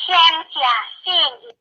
乡下信。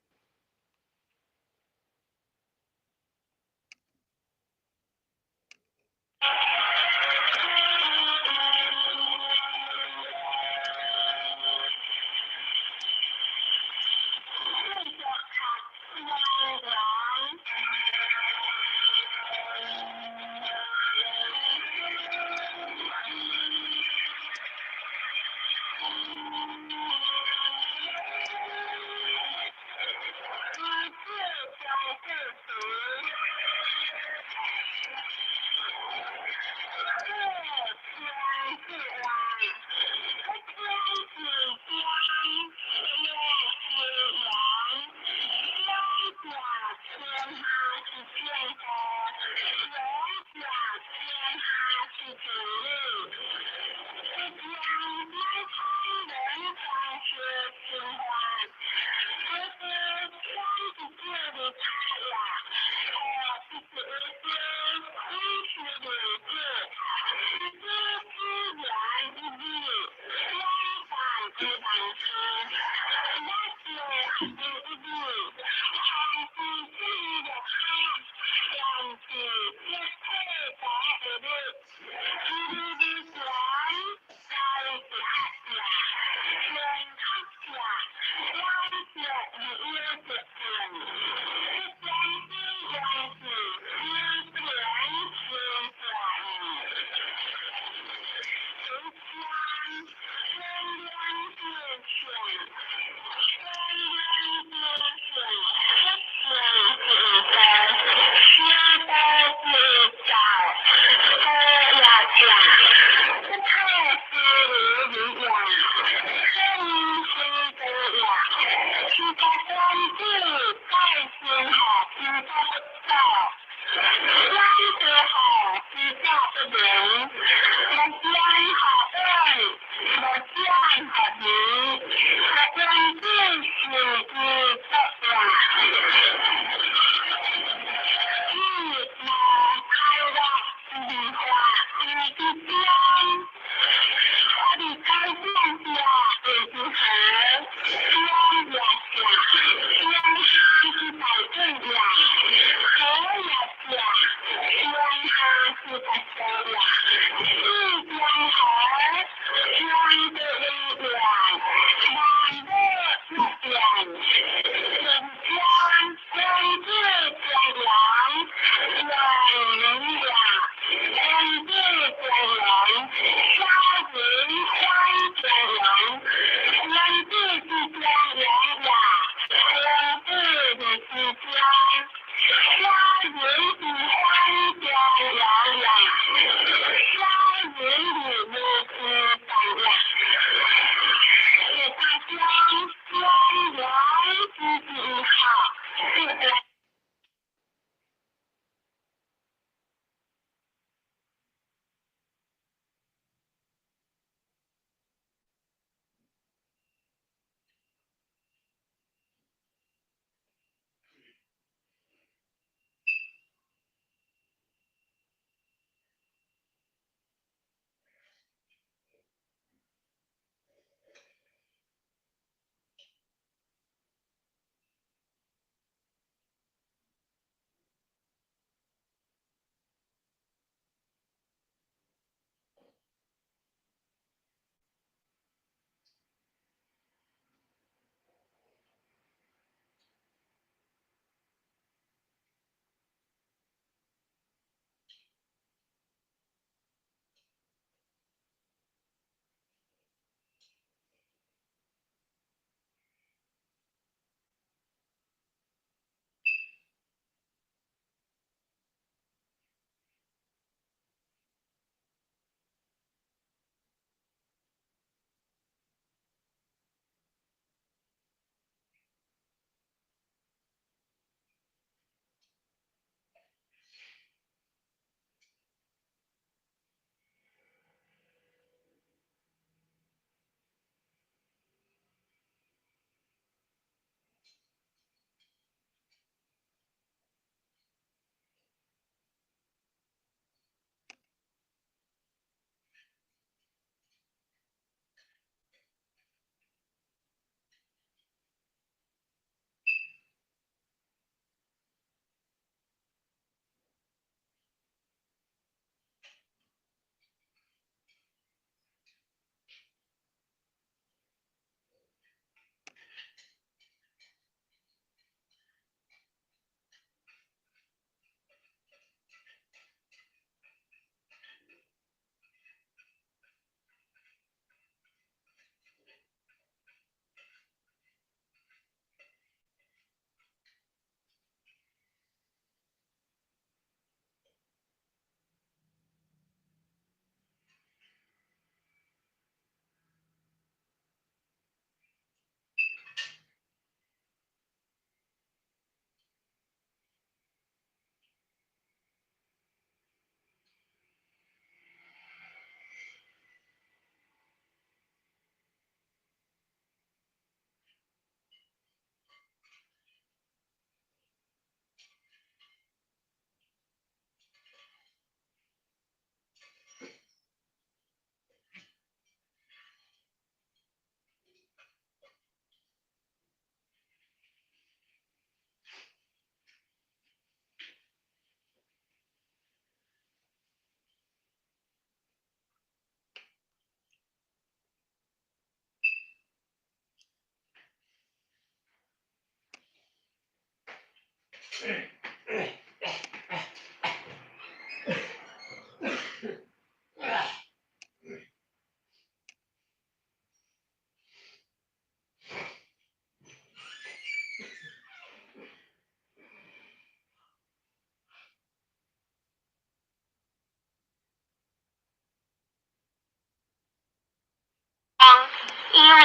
由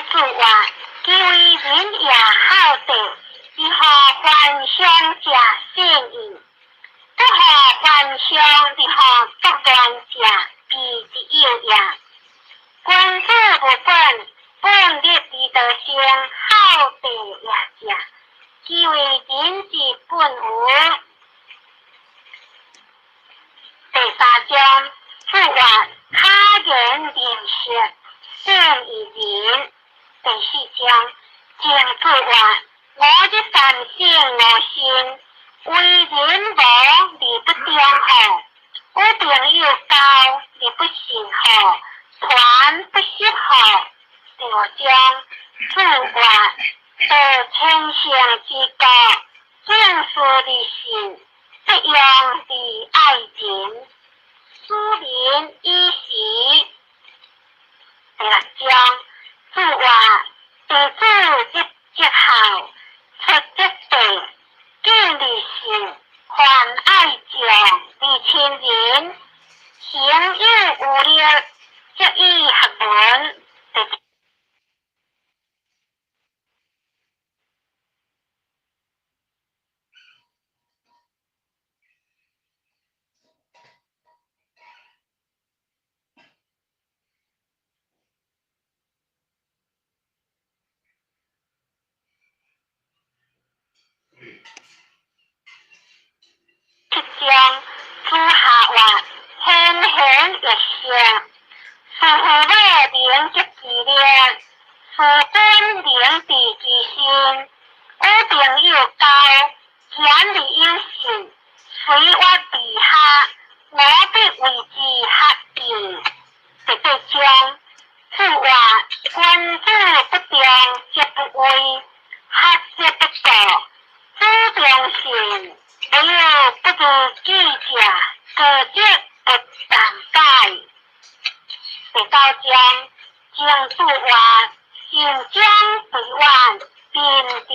注曰：其为人也好德，是予凡上者信义，不予凡上而予作乱者，非之有也。君子务本，本立而道生，好德也者，其为人之本无。第三章，注曰：巧言令色，胜于人。第四章，郑注曰：五日三省吾身，为人无而不忠乎？与朋友交而不信乎？团不习乎？第五章，注曰：道千乘之国，正事而信，不用而爱人，使民以时。第六章，注曰：弟子入则孝，出则弟，敬而信，泛爱众而亲仁，行有余力，则以学文。第七章，子夏曰：贤贤易色，事父母能积其力，事君能治其心。与朋友交，俭而有信，随约而学，吾必为之学义。第八章，注曰：君子不重则不威，学则不固。子重信，无有不如己者，过则不慚改。第九章，郑注曰：信将贵远，宾德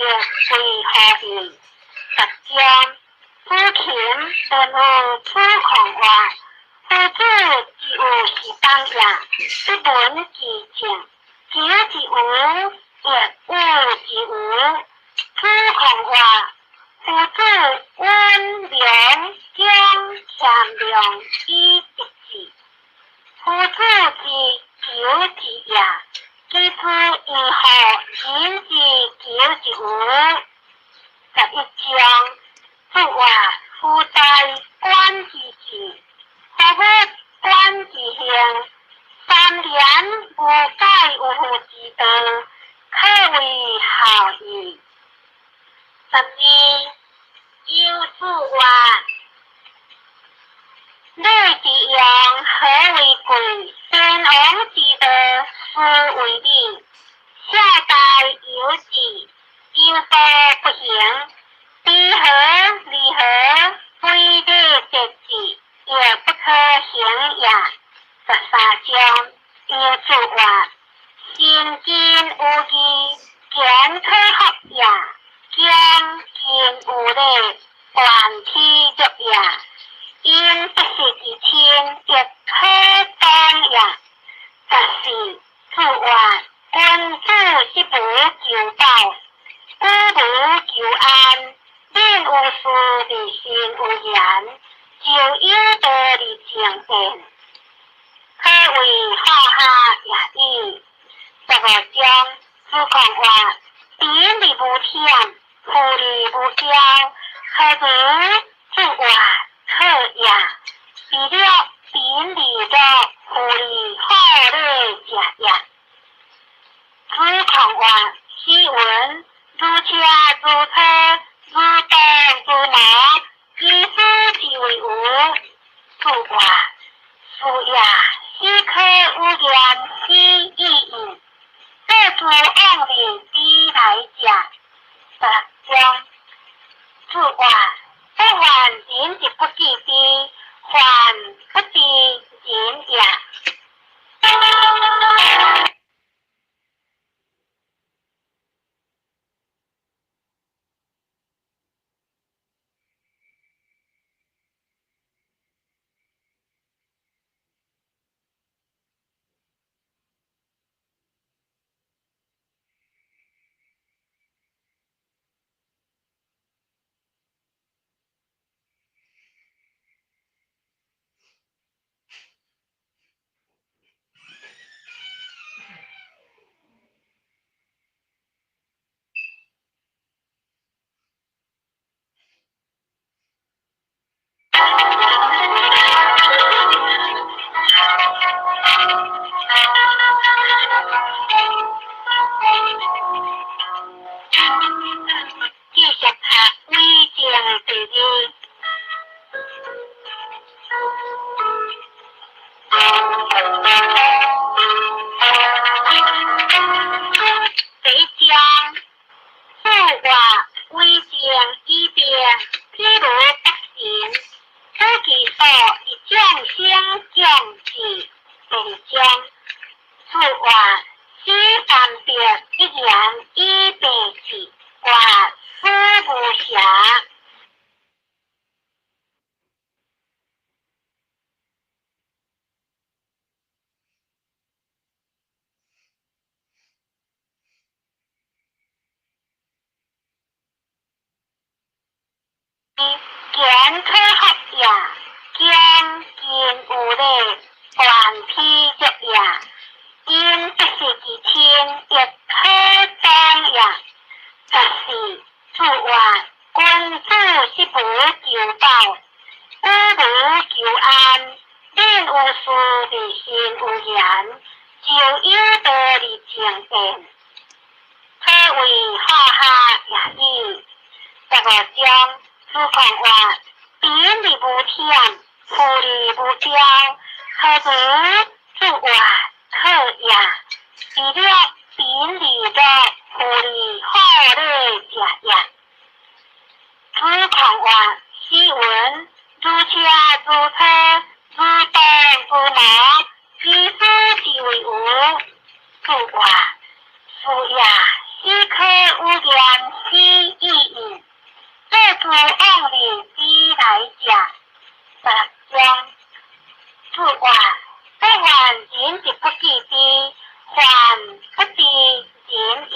贵乎义。十章，子禽问有子贡曰：夫子之有是邦也，不闻其政，求之无，亦有之无。子贡曰：夫子温良恭俭让以得志，夫子之求之也，其知云何人之求之无？11章，注曰：夫大观其志，夫物观其行，三年无改有负之道，可谓孝义。12，有注曰：礼之用，和为贵；先王之道，斯为礼。孝大有志，有道不行；知和离合，非礼节制，亦不可行也。13章，有注曰：身近有义，俭可服也；恭敬有礼，愿体弱也。因不失其亲，亦可当也。14，注曰：君子之不求饱，居无求安，敏有事而心有言，就有道而静变，可谓好下也已。15章，子贡曰：贫而无谄，富而无骄，何如？注曰：可也。彼乐贫而乐，富而好礼者也。子贡曰：斯文，如车如车，如刀如矛，其斯之谓无？注曰：是也。斯可有言斯已矣。这诸往日之来者。16章，注曰：第一章，四月为政以变，譬如北神，此其所以众生众智。第二章，四月死三别一言以蔽之，曰思无暇。简可学也，将近有礼，贯披足也。因不是其亲，亦可当也。十四，子曰：君子十无求饱，五无求安，敏有事而行有言，就有道而静辩，可谓好学也已。十五章，子贡曰：贫而无諂，富而无骄，何如？子曰：可也。彼乐贫而乐，富而好礼者也。子贡曰：斯文，如车如车，如动如磨，其斯之谓无？子曰：是也。斯可与言斯已矣。这诸往日之来者。十六章，子曰：不患人之不己知，患不知人也。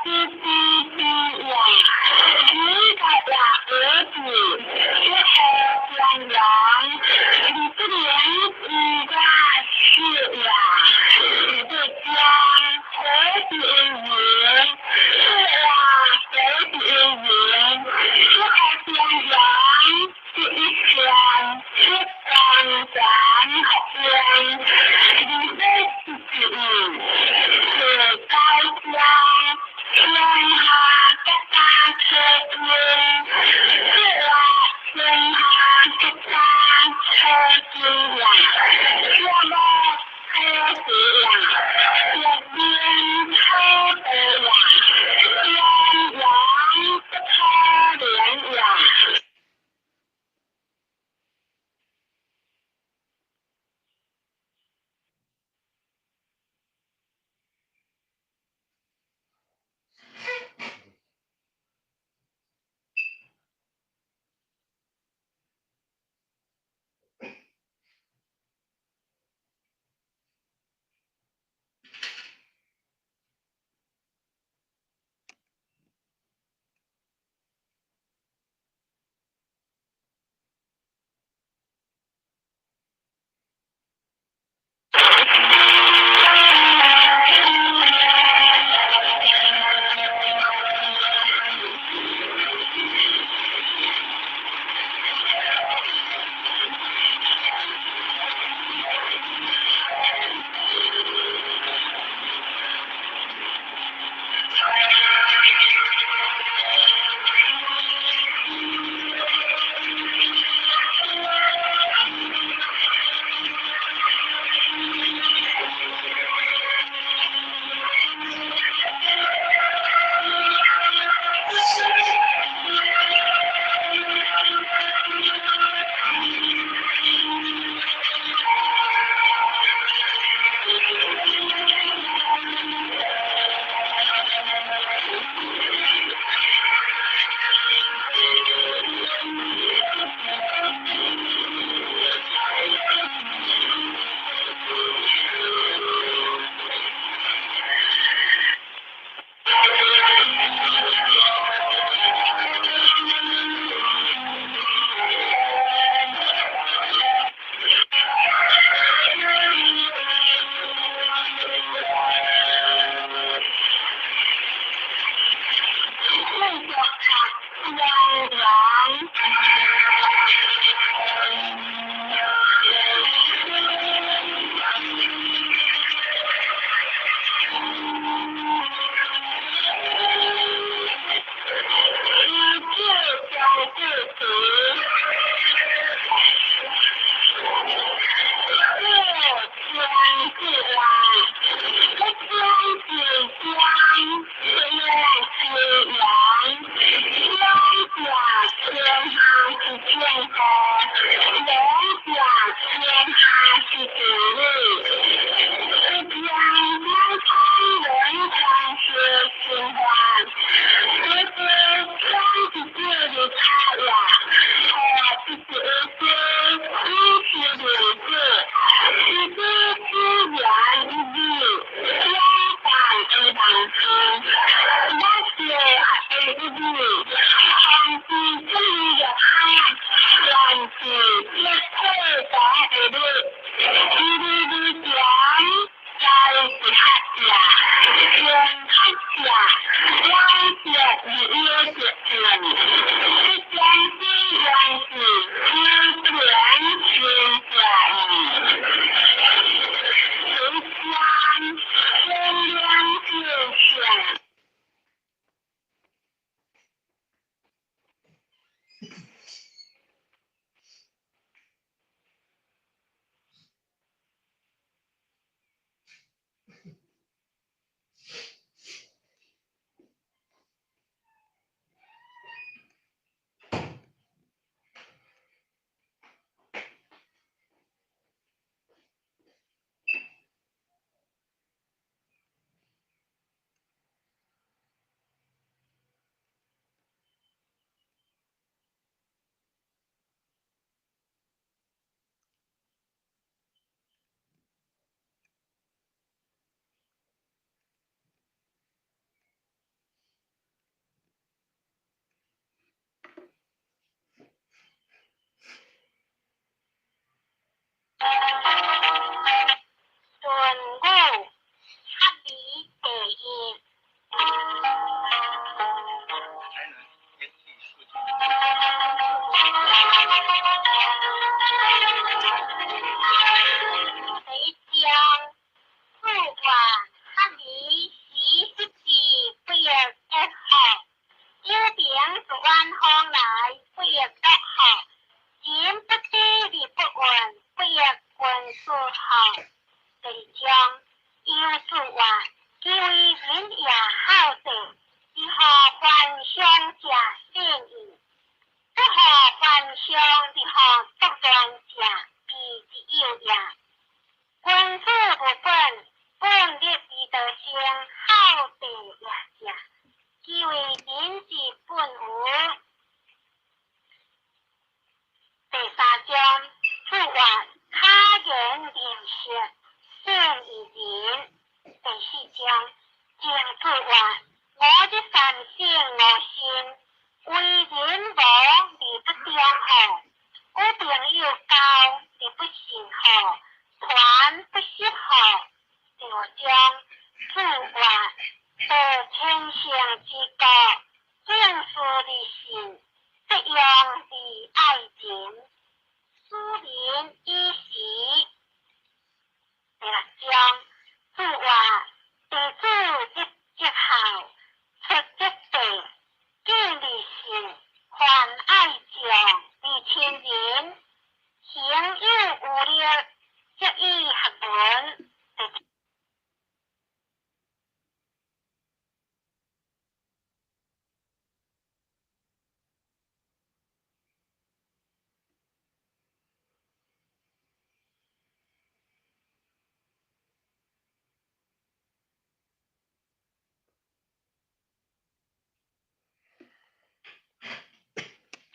之之之呀，几个呀儿子，一号襄阳，李不连一个是呀，一个江，何子云，是呀，何子云，一号襄阳，是一江，是江咱好江，李的是是高江。天下国家车军，是啊，天下国家车军呀，什么车子呀，一边车的呀，襄阳不可怜呀。相者信義，不好凡相而好獨斷者，非之有也。君子無本，本立而得生，孝弟也者，其為人之本無。第三章，子曰：巧言令色，鮮矣仁。第四章，曾子曰：吾日三省吾身，為人無而不忠乎？與朋友交而不信乎？團不習乎？第五章，子曰：得千乘之國，正事而信，不用而愛人，斯人已死。第六章，子曰：弟子入則孝，出則弟，敬而信，泛愛眾而親仁，行有餘力，則以學文。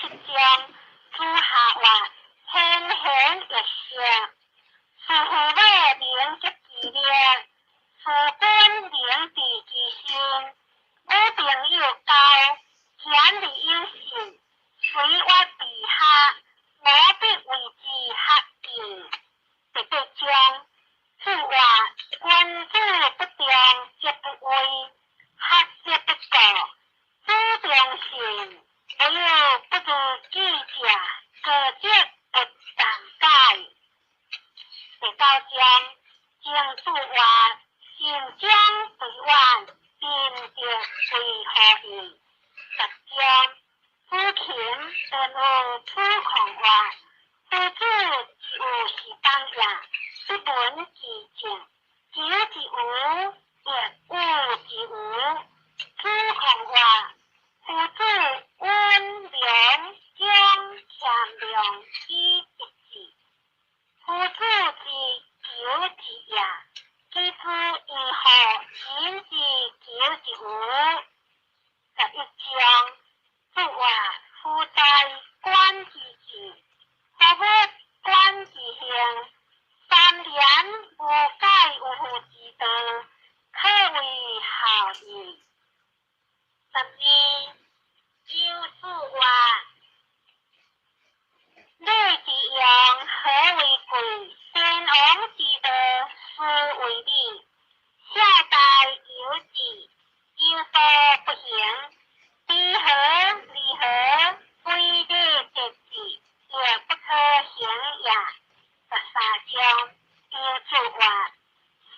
第七章，子夏曰：先賢欲聖，事父母明則其力，事君明治其身。與朋友交，言而有信，隨悅備下，吾必為之學見。第八章，子曰：君子不重則不威，學則不過。子重信，無有不如己者，過則不慚改。第九章，曾子曰：行將為遠，民德為何矣。十章，子禽問有子貢曰：夫子之有是邦也，不聞其政，求之無，亦有之無。子貢曰：夫子溫良恭儉讓以一治，夫子之求之也，其之以何人之求之無？11章，子曰：夫在觀其志，何不觀其行？三年無改有父之道，可謂孝矣。12，有子曰：禮之用，和為貴；先王之道，斯為禮。孝大有志，有所不行。知和離合，非禮節制，亦不可行也。13章，有子曰：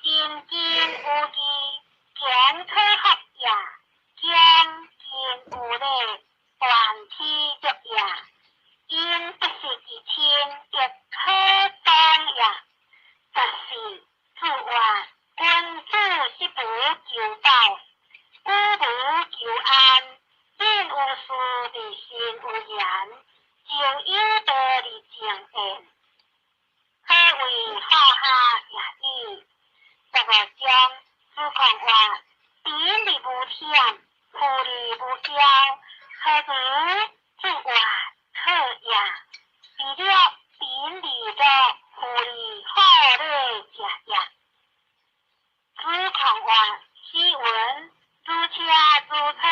身近有義，堅可服也；恭敬有禮，斷其族也。因不失其親，亦可當也。14，子曰：君子十無求飽，九無求安。敏有事而心無言，就有道而靜焉，可謂好下也已。15章，子貢曰：貧而無諂，富而無驕，何如？子曰：可也。彼樂貧而樂，富而好禮者也。子貢曰：斯文，如車如車，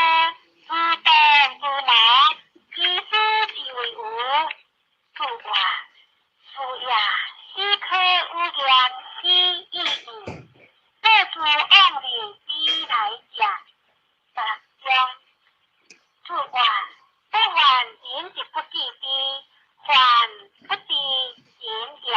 如動如勞，其斯之謂無？子曰：是也，斯可與言之已矣。樂之往日彼來者。16章，子曰：不患人之不己知，患不知人也。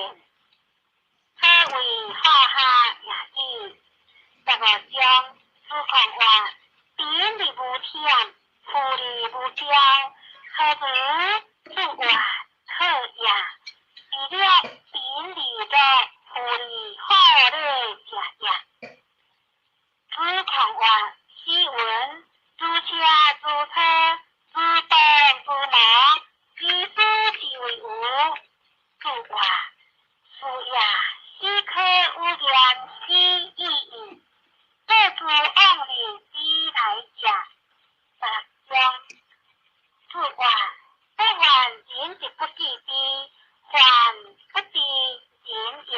現。何為好下也記？十五章，子貢曰：貧而無忝，富而無驕，何如？子曰：好也。是了，貧而樂，富而好禮者也。子貢曰：斯文，如車如車，如動如謀，其斯之謂無？子曰：是也。斯可與言斯已矣。作之往日之來者。十六章，子曰：不患人之不己知，患不知人也。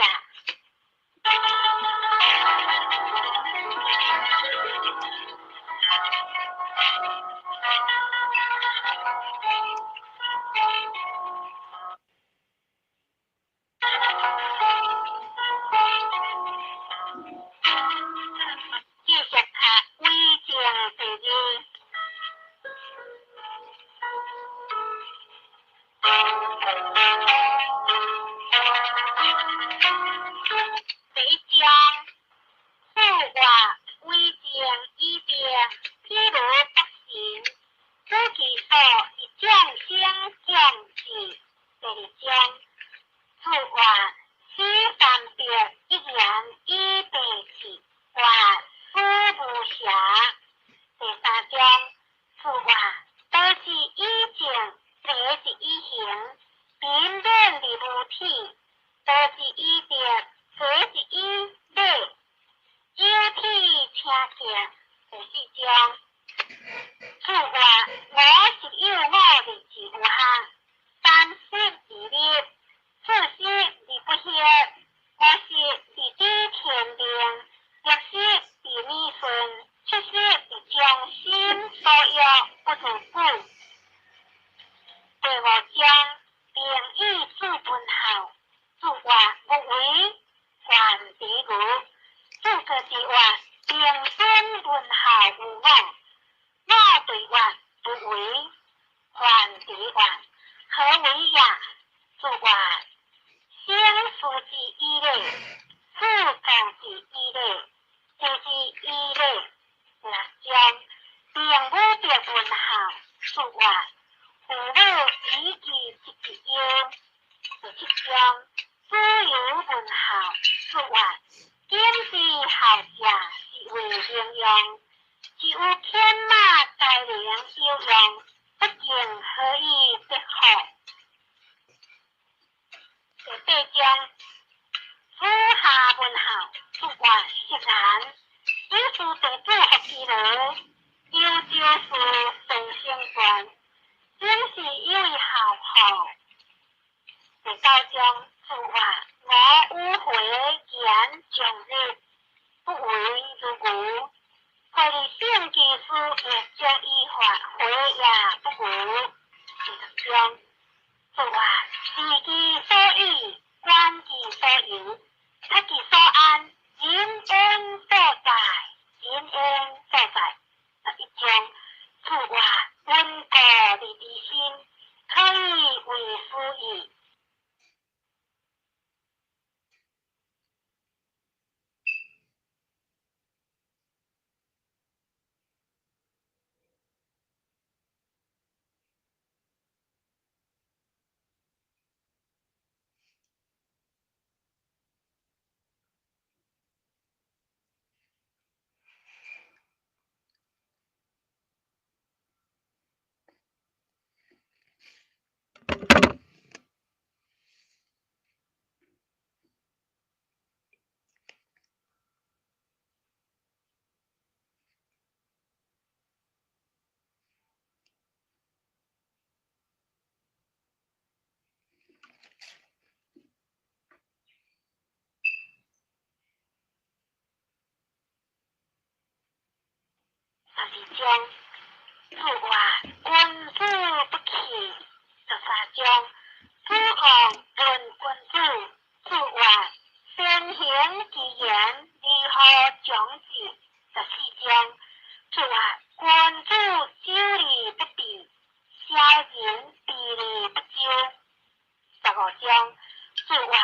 繼續讀偽證第二。第一章，子曰：為政以德，譬如北辰，取其所以眾生眾志。第二章，子曰：使三別一言以蔽之，曰思無暇。第三章，子曰：道是以正，禮是以行，貧免而無忝；道是以德，禮是以禮，有體請敬。第四章，子曰：吾十有五而志於學，三十而立，四十而不惑，五十而知天命，六十而耳順，七十而將心所欲不逾矩。第五章，明以子文孝。子曰：無為，患其無。子過之曰：平孫問孝有我。我對曰：不為。患其曰：何為也？子曰：先師之以禮，子貢之以禮，弟之以禮。第六章，平武伯問孝。子曰：父母以其疾之憂。第七章，子游問孝。子曰：今之孝者，是謂名用，只有犬馬皆能有用，不敬何以得乎？第八章，子夏問孝。子曰：昔然。以是弟子服其勞，有朝事成成全，正是以為孝乎？第九章，子曰：吾與回言長日，不為如愚。回而聖其事，欲將以法，回也不愚。第十章，子曰：知其所以，觀其所由，察其所安，人焉所在？人焉所在？十一章，子曰：溫故而知新，可以為師矣。十二章，子曰：君子不器。十三章，子貢問君子。子曰：先行其言，如何長志？十四章，子曰：君子久而不變，小人避而不周。十五章，子曰：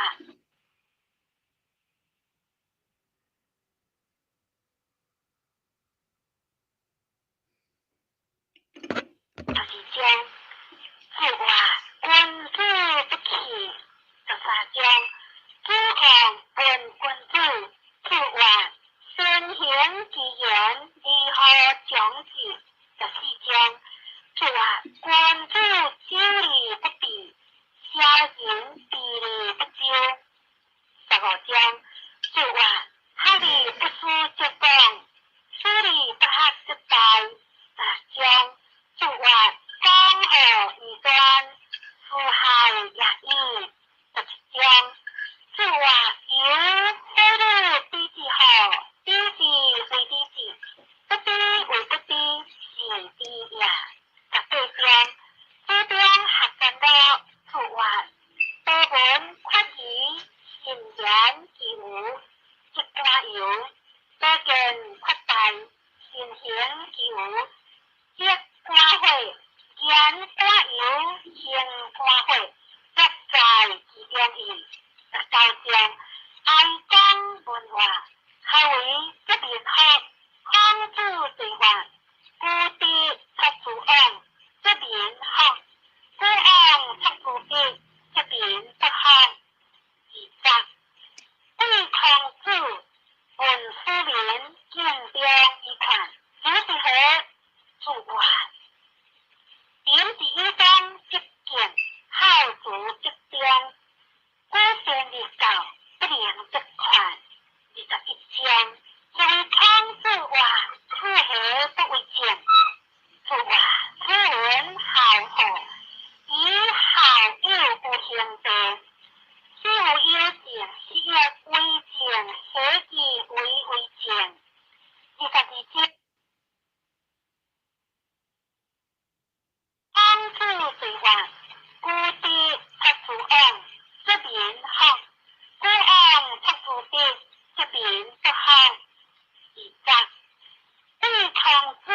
章，哀讲文化，何为则民福？孔子对话，古德出诸王，则民福；古王出诸德，则民不福。二十，对孔子问斯民敬重伊看，此是何？注话。点伫有当则见，孝慈则忠。古善立教，不能则劝。21章，所谓孔子话，此何不为正？注话，此文孝好，以孝友有兄弟。此有有正，是曰为正，何其为为正？22章，孔子对话，古德出诸王，则民福；古王出诸德，则民不福。二十，对孔子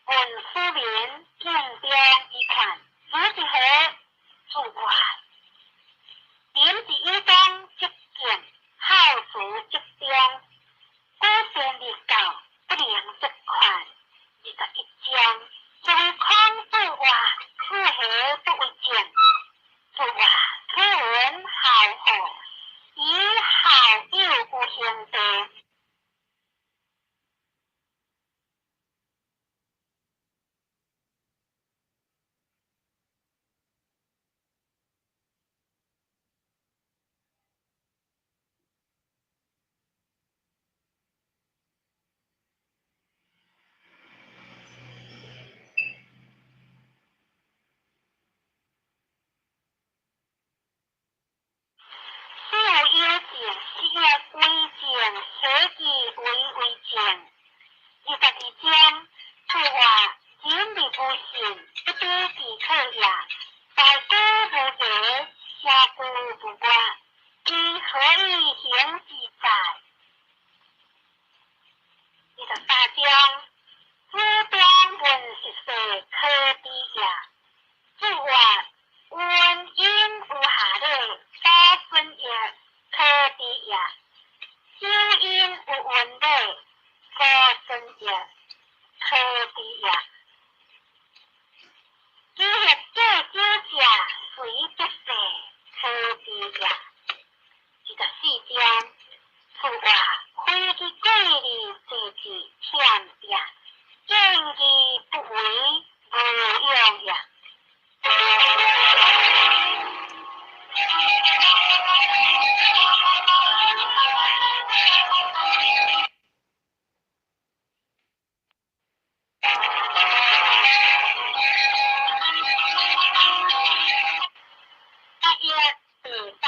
问斯民敬重伊看，此是何？注话。点伫有当则见，孝慈则忠。古善立教，不能则劝。21章，所谓孔子话，此何不为正？注话，此文孝好，以孝友有兄弟。此有有正，是曰为正，何其为为正？22章，注话，仁义无信，不知其可也。大居无言，小居无外，其何以行之哉？23章，子张问十世，可知也。注话，问因有下礼，所孙也，可知也。修因有闻礼，所孙也，可知也。其欲做酒者，随则世，可知也。24章，注话，非其过利济济忝也，见义不为，无用也。一第三。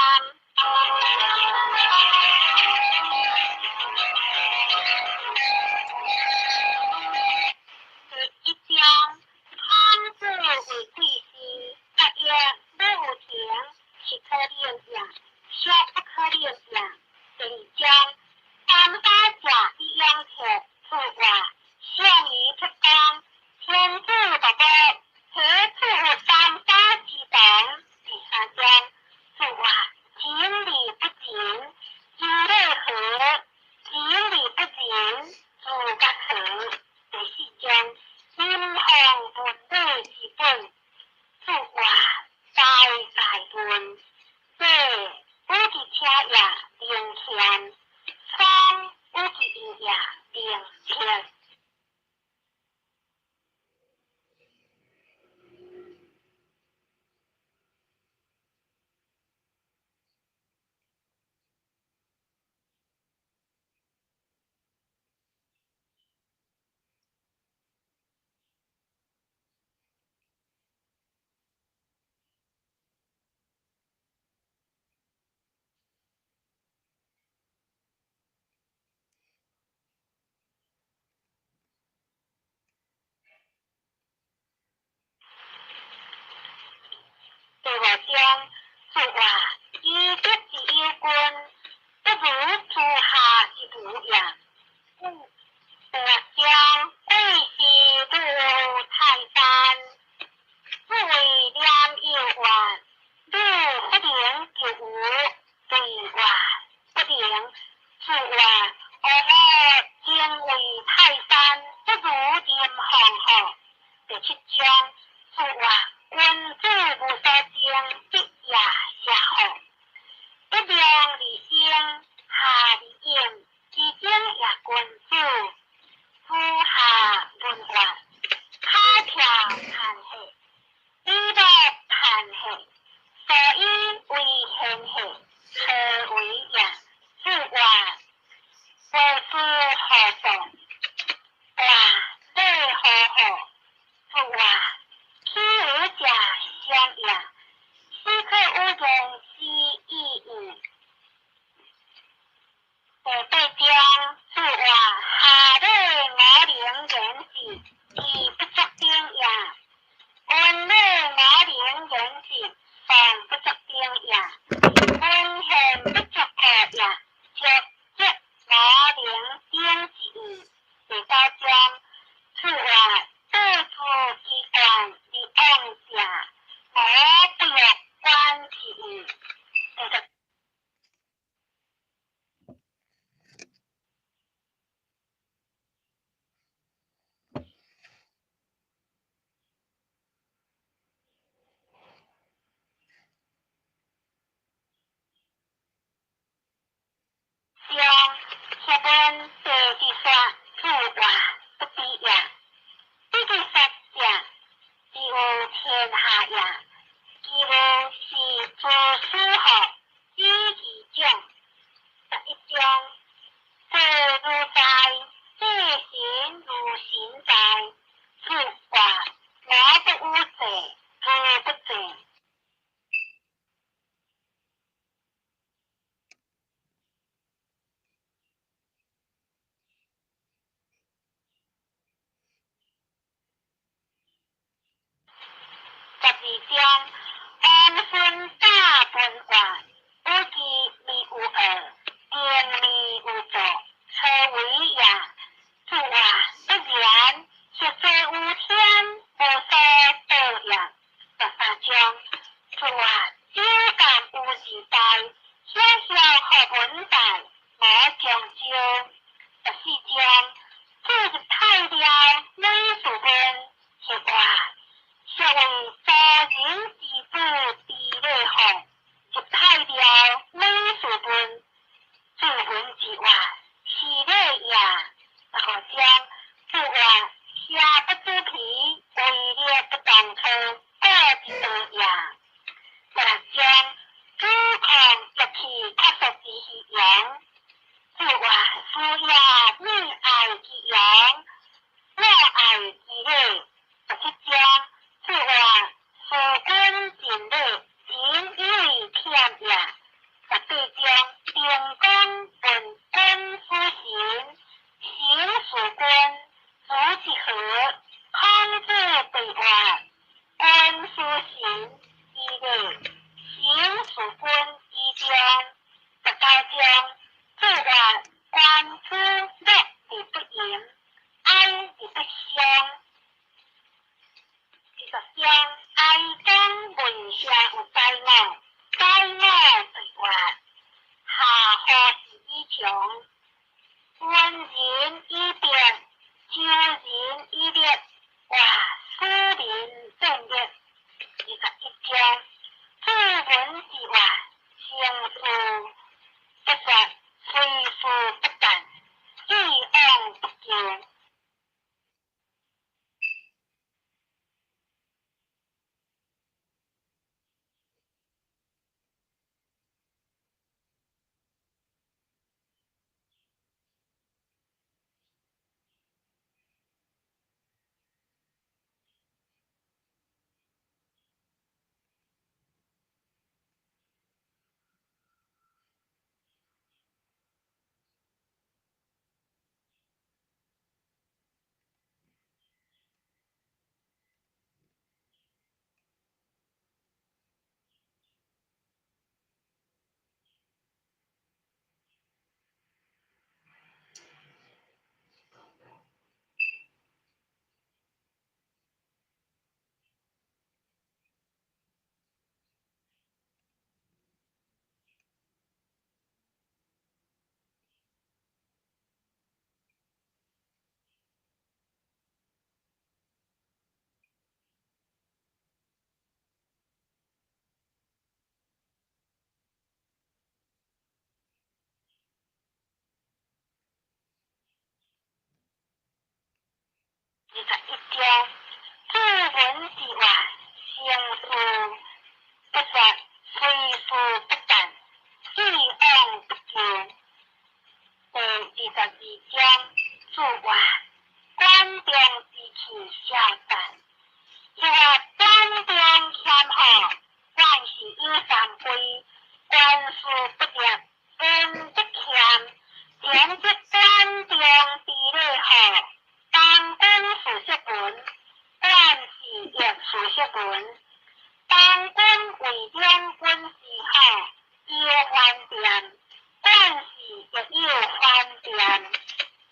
第一章，孔子为贵师，答曰：礼有停，是可令也；小不可令也。第二章，三家者以养客，注话，上于出公，天子大德，何处有三家之同？第三章，注话，仁礼不仁，知礼何？仁礼不仁，自觉何？第四章，民奉文礼之本，注话，在在问，这有其车也，灵谦；双有其义也，灵彻。第五章，注话，以德之有君，不如诸下之无也。第六章，贵是如泰山，不为廉有怨，汝不能就无对外。注曰：阿虎敬畏泰山，不如林凤吼。第七章，注曰：君子無所爭，必也邪吼。一量而生，下而應，其中也君子。子夏問曰：跤跳彈血，羽毛彈血，所以為玄血，何為也？子曰：為師何所？卦禮何何？子曰：豈有者相也？斯可與言之已矣。第八章，注曰：下禮五能言事，其不足等也；文禮五能言事，尚不足等也。文獻不足顧也，足則五能等之義。第九章，注曰：對之其冠而往者，無不欲觀之矣。第十章，學問地之說，注曰：不知也。不知說者，之有天下也。其無是諸斯學，知其長。十一章，祭如在，祭神如神在。注曰：我不與祭，如不祭。十二章，王孫大問曰：有其未有惡，定未有作，何為也？注曰：不然，實在有天，無所得也。十三章，注曰：酒感有時在，曉曉何文在，無將招。十四章，注入太廟，女士問，說曰：所謂周人之子之禮吼，入太廟，女士問，注文之曰：是禮也。十五章，注曰：邪不知皮，為力不當科，故之道也。十六章，主控樂器確實之虛陽。注曰：是也，女愛其陽，我愛其禮。十七章，注曰：事君盡禮，仁以為忝也。十八章，定公問君子行，行事君，如之何？孔子對曰：君子行以禮，行事君以忠。十九章，注曰：君子樂而不淫，哀而不傷。二十章，哀公問下有宰我，宰我對曰：下何事以窮？聞仁以德，修仁以立，哇使民正立。21章，注文之曰：成事不說，隨事不戰，既往不咎。二章，注曰：管仲之气小赞。注曰：管仲谦和，管氏有三归，官事不定，恩则谦，前则管仲之礼好，当君事色文，管氏亦事色文。当君为两军之好，有翻变，管氏亦有翻变。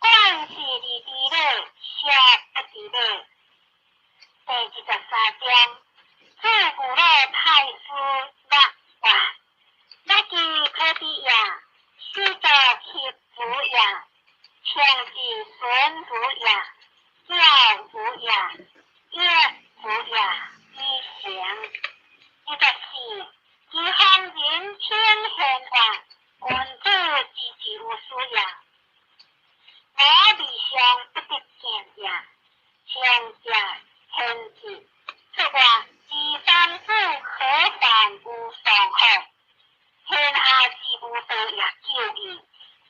管氏而知礼，小不知礼。第23章，注古老太师乐曰：乐其可比也，始作协如也，强之孙如也，教如也，乐如也，以成。24，其方人称贤曰：君子之之有事也。我未尝不得见也，上者贤智。注曰：其三子何患无上好？天下之无道也久矣。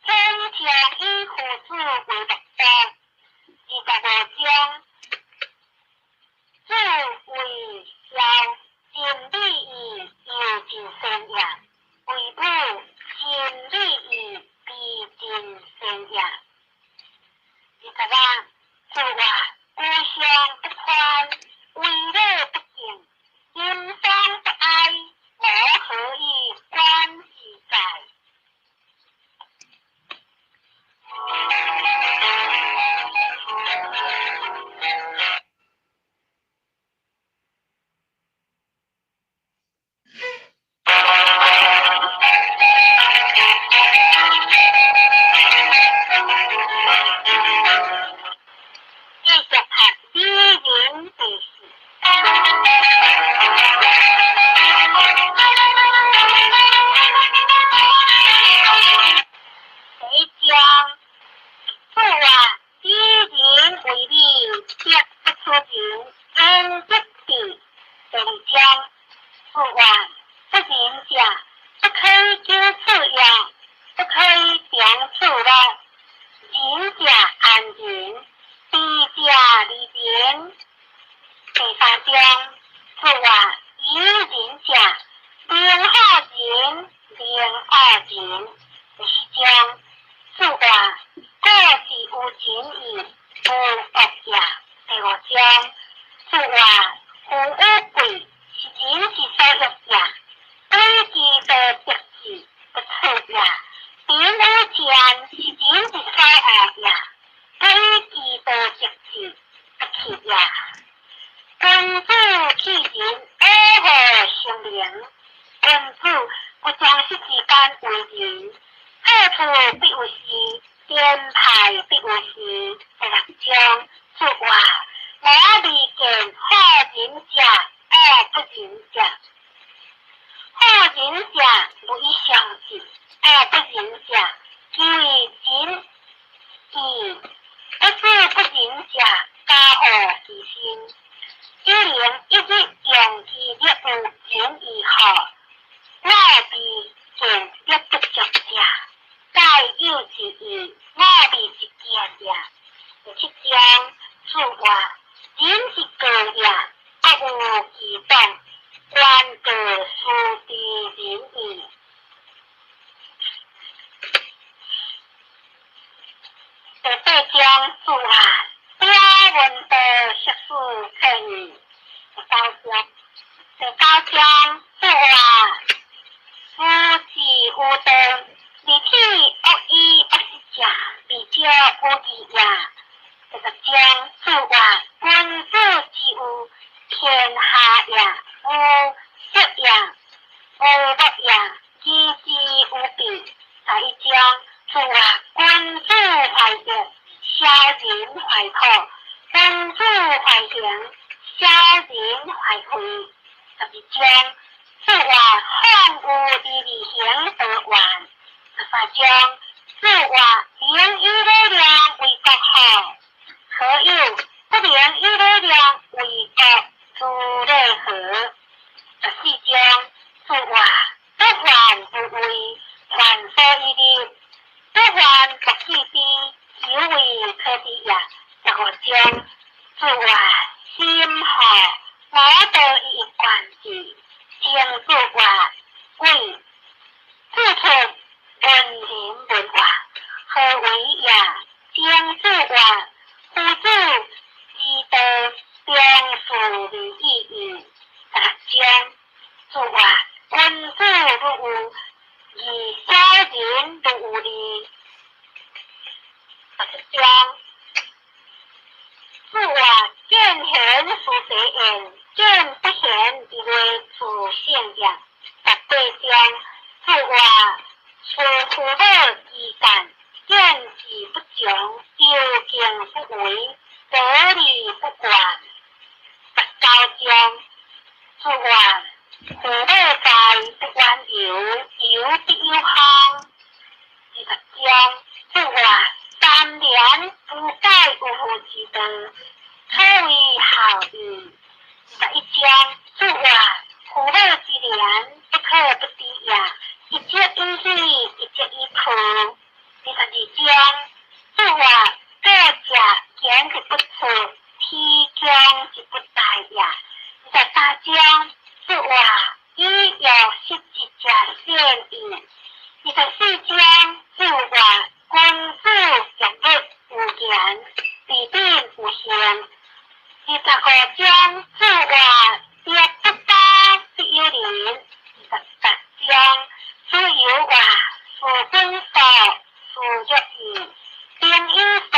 天将以夫子为乐道。25章，注为孝，尽礼义犹尽善也；为母，尽礼义必尽善也。26，注曰：居上不宽，为礼不敬，人丧不哀，吾何以观之哉？继续读礼仁第四。第一章，注曰：以仁为礼，德不出仁，恩则治。第二章，注曰：不仁者，不可以久处也，不可以长处乐。仁者安仁，智者利人。第三章，注曰：以仁者，能好仁，能恶仁。第四章，注曰：古之有仁义，无恶也。第五章，注曰：富与贵，是人之所欲也。对其道德治，不处也。贫与贱，是人之所恶也。对其道德治，不去也。君子去仁，爱护生灵。君子不将失之间为仁，好处必有时，颠派必有时。第六章，注曰：我未见好仁者，恶不仁者。好仁者无以相治，恶不仁者，其为仁义。不知不仁者，加祸其身。一能一日用其力有仁义好，我未见力不足者，盖有之义，我未之见也。第七章，注曰：仁是道也，各有其党，官道殊知仁义。第八章，注曰：表文道实事可义。第九章，注曰：夫之有道，而体恶以恶失者，未少有义也。第十章，注曰：君子之有天下也，无色也，无乐也，知之有备。11章，注曰：君子怀德，小人怀土；君子怀行，小人怀非。12章，注曰：放有而行得完。13章，注曰：能以礼量为国好，何有不能以礼量为国诸礼何？14章，注曰：不患无位，患所以立；不患不记之，贤见不贤之谓自圣也。十八章，子曰：处父母之干，见志不强，求敬不为，得理不愿。十九章，子曰：父母在，不远游，游必有方。二十章，子曰：三年不改有父之道，可谓孝矣。21章，子曰：父母之言，不可不知也。一则以喜，一则以忧。22章，子曰：过者言之不出，天将之不待也。23章，子曰：以乐失之者善矣。24章，子曰：君子长日有言，治品有行。25章，子曰：德不达，必有邻。28章，子游曰：事君素，事若义；兵有素，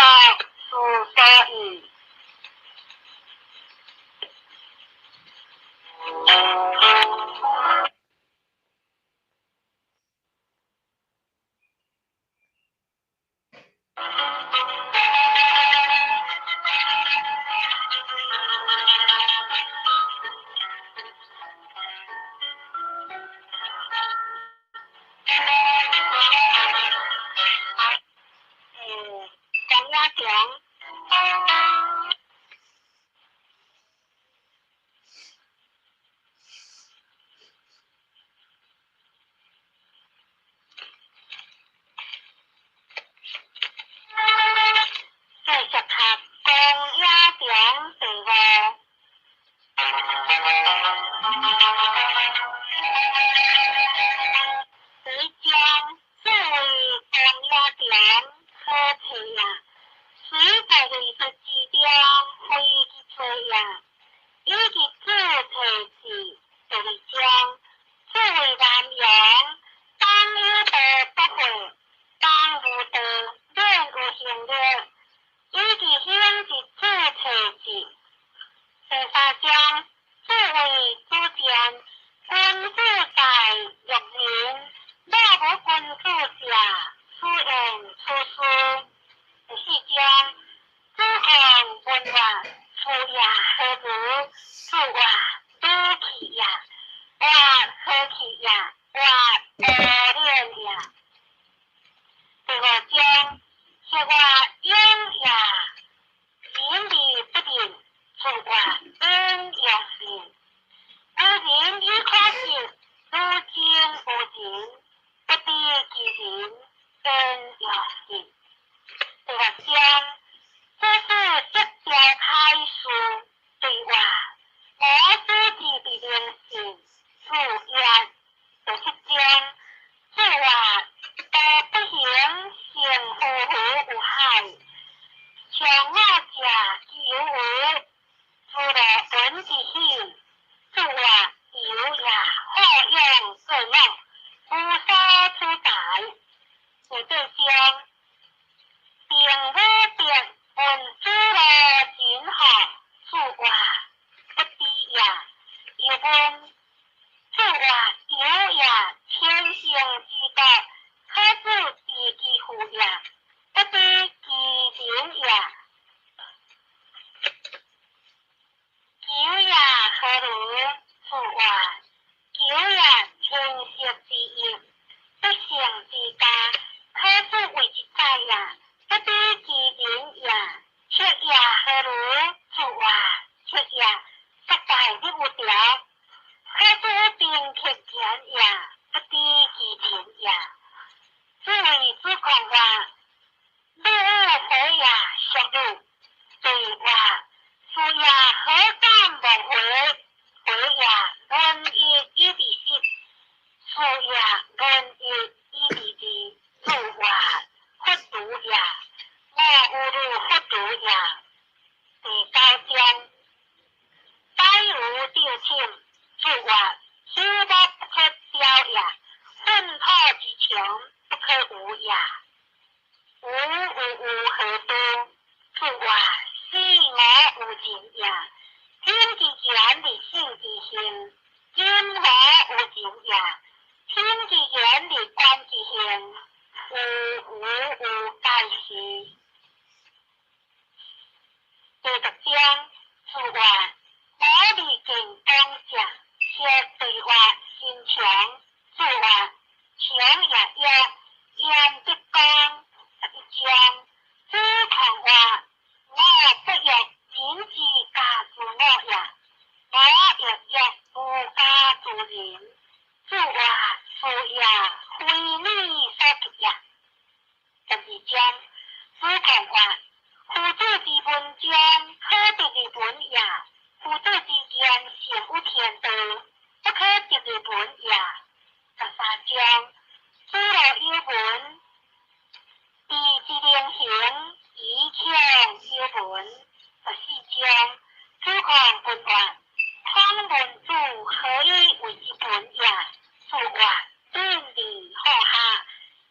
事所义。张亚强。继续读公亚强第五。第一章，这位公亚强好找也，随在类似之中，非去找也，以及主提示。第二章，这位南阳，当有道不悔，当无道免有行略，以及行之主提示。第三章，这位主见，君子在育人，若无君子者，此言此事。第四章，子贡问曰：父也何如？子曰：汝去也，或何去也，或恶念也。第五章，是曰：勇也，仁而不仁。子曰：勇也仁。有仁以可信，如今无仁，不知其仁，焉用仁？第六章，这是释调开示对话，我子之伫灵性，子曰：第七章，子曰：道不行，成夫妇有海；上我者其有无，自乐闻之喜。子曰：有也，好勇过猛，无所取材。第八章，并无变，问子乐真何？子曰：不知也。又问，子曰：有也，天行之道，可知知其父也，不知其人也。求也何如？子曰：求也，天色之欲，不圣之家，可知为之宰也，不知其人也。赤也何如？子曰：赤也，十在你有条，可知兵克田也，不知其人也。子谓子贡曰：汝有何也？属汝。对曰：是也，何敢忘回？回也，论一以治十。是也，论一以治二。子曰：佛如也，我有如佛如也。第九章，宰无定请。子曰：修木不可雕也，粪土之穷不可无也。吾有有何多？子曰：死我无尽也。天之言而信之行，今何有情也？天之言而觀之行，有無有解釋？第六章，子曰：我未見講者，或對曰：身長。子曰：長也約，焉得講？11章，子貢曰：我不欲民之加諸我也，我亦欲不加諸人。子曰：是也，非你所及也。12章，子貢曰：夫子之文章，可得而聞也；夫子之言勝於天道，不可得而聞也。13章，子路有聞，知之能行，以強有聞。14章，子貢問曰：孔文子何以為之文也？子曰：敦而好學，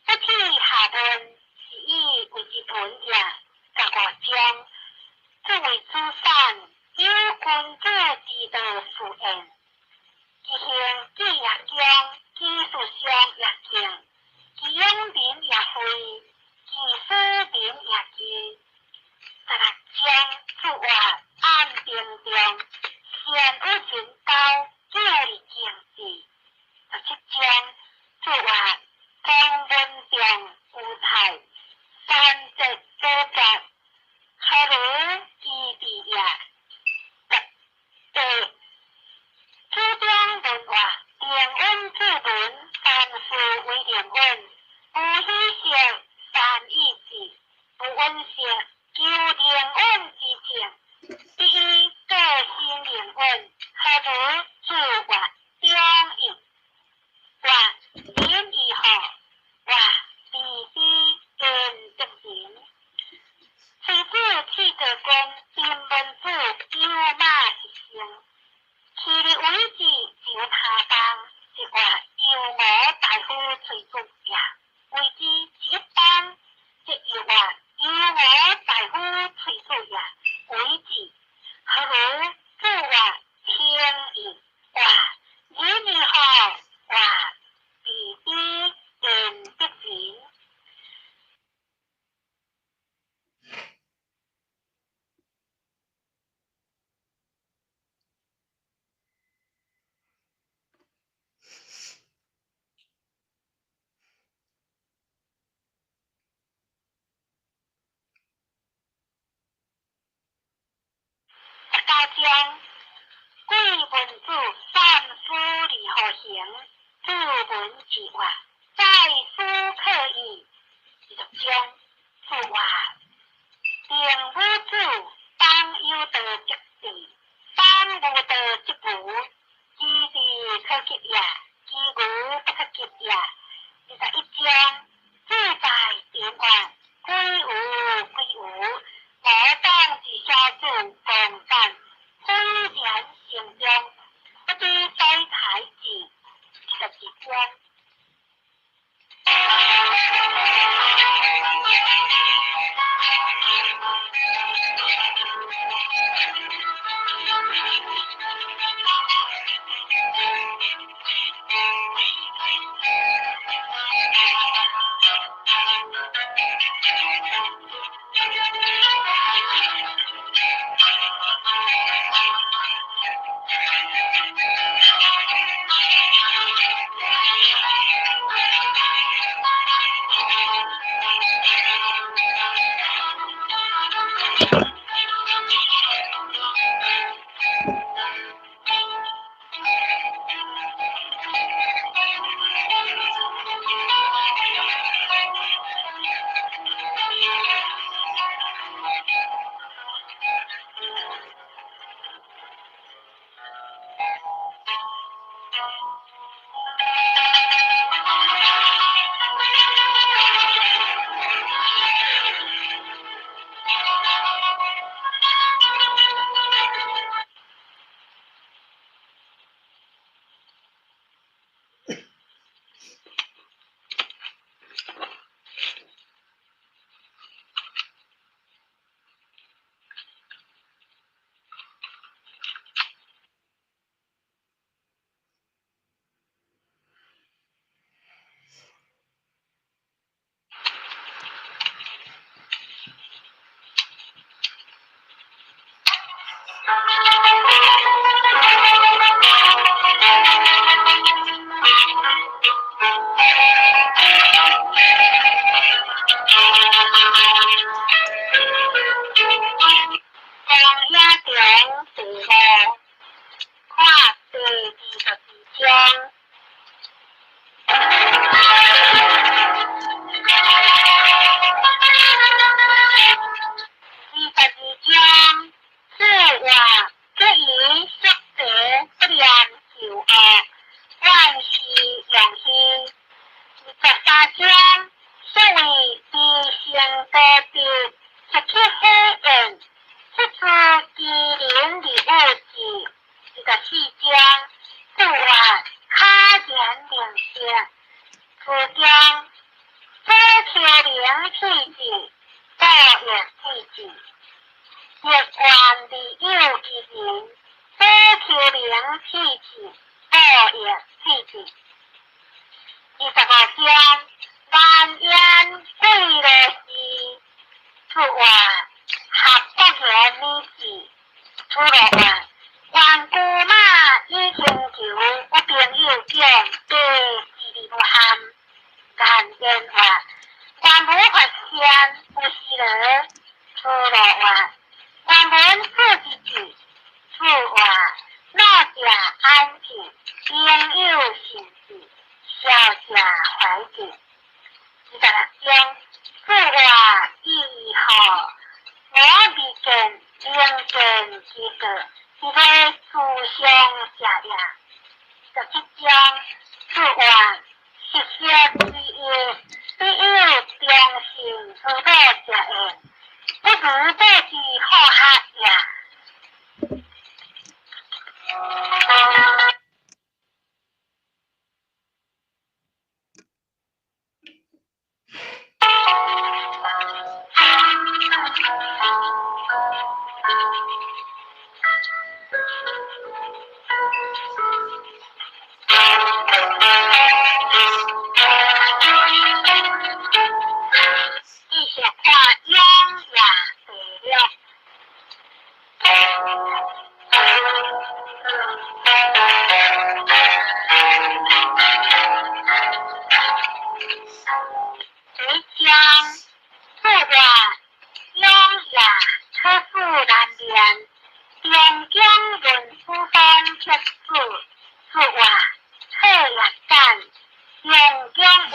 不恥下問，是以為之文也。15章，子謂子產：有君子之道是焉。其行己也恭，其事上也敬，其養民也惠，其使民也義。16章，子曰：暗平中，善與人交，久而敬之。17章，子曰：孔文仲有才，三節所絕，何如其弟也？18，子張問曰：定允之文，凡事為定允，無喜色，善以治；無慍色，求定允之政。必以個心定允，何如？子曰：中庸。曰：仁義何？曰：必之焉得仁。崔子去國公，丁文子有馬一乘，去日為之就他邦，是曰：由吾大夫崔子也。為之一邦，則又曰：由吾大夫崔子也。為之何如？子曰：天意。曰：仁義何？曰：必之焉得仁。19章，貴文子三思而後行。子聞之曰：在斯可矣。20章，子曰：定武子，邦有道則治，邦無道則無。其智可及也，其愚不可及也。21章，子在田曰：歸吾歸吾，我當之小子公干，非然成中，不知所裁之。22章。王野中第五，看第22章。22章，主话这伊宿敌不念旧恶，万事用虚。23章，所谓知性高德，失去火焰，出自机灵的物质。24章，主话卡言灵性，主将左丘灵气质，报应气质。欲愿利诱其人，左丘灵气质，报应气质。25章，万言贵罗氏，主话合国言理智，主罗话愿姑妈以请求有朋友讲第四字无憾，但言话愿无发现有时罗，主罗话愿闻四字句，主话老者安静，朋友信字，小者怀字。26章，主话意好，我未见灵见之过，是要思想者也。27章，主话实现之意，必有忠心之道者也，不如报之好学也。继续看永夜第六。第一章，主话永夜处事难辨，中间论书方撇子，主话册页简，用中话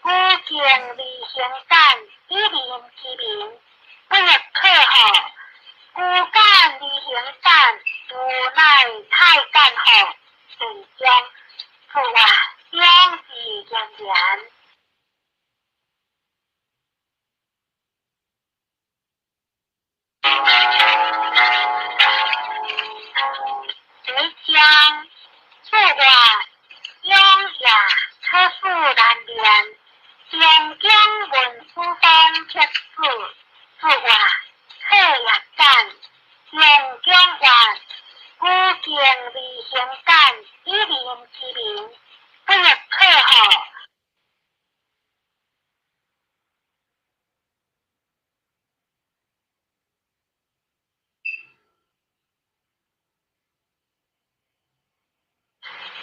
古经离行简，以人之名，不欲客号。古简离行简，无乃太简号。第二章，主话两字言言。第一章，主话永夜处事难辨，中间论书方撇子，主话册页简，用中话古经离行简，以人之名，不欲客号。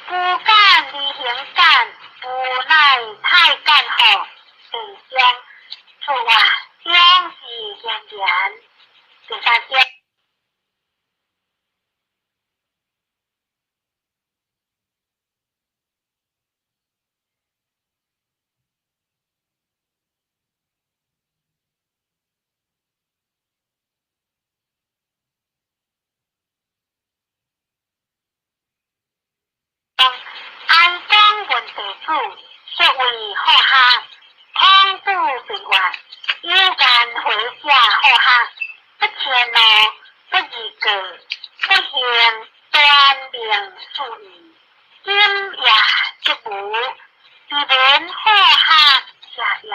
古简离行简，无乃太简号。第二章，主话两字言言。第三章，安庄问地主，所谓好学，孔子对话，有间回者好学，不迁怒，不贰过，不行端明事义，今夜则无，自闻好学者也。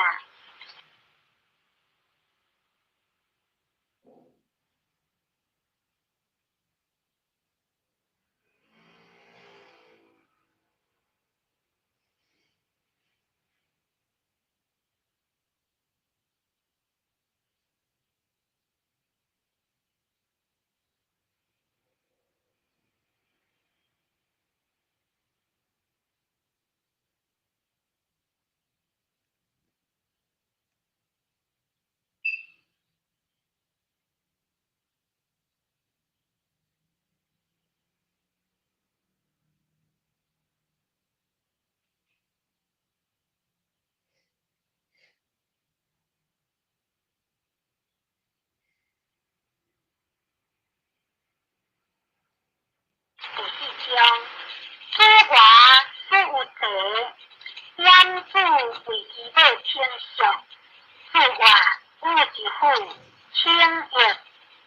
府，请约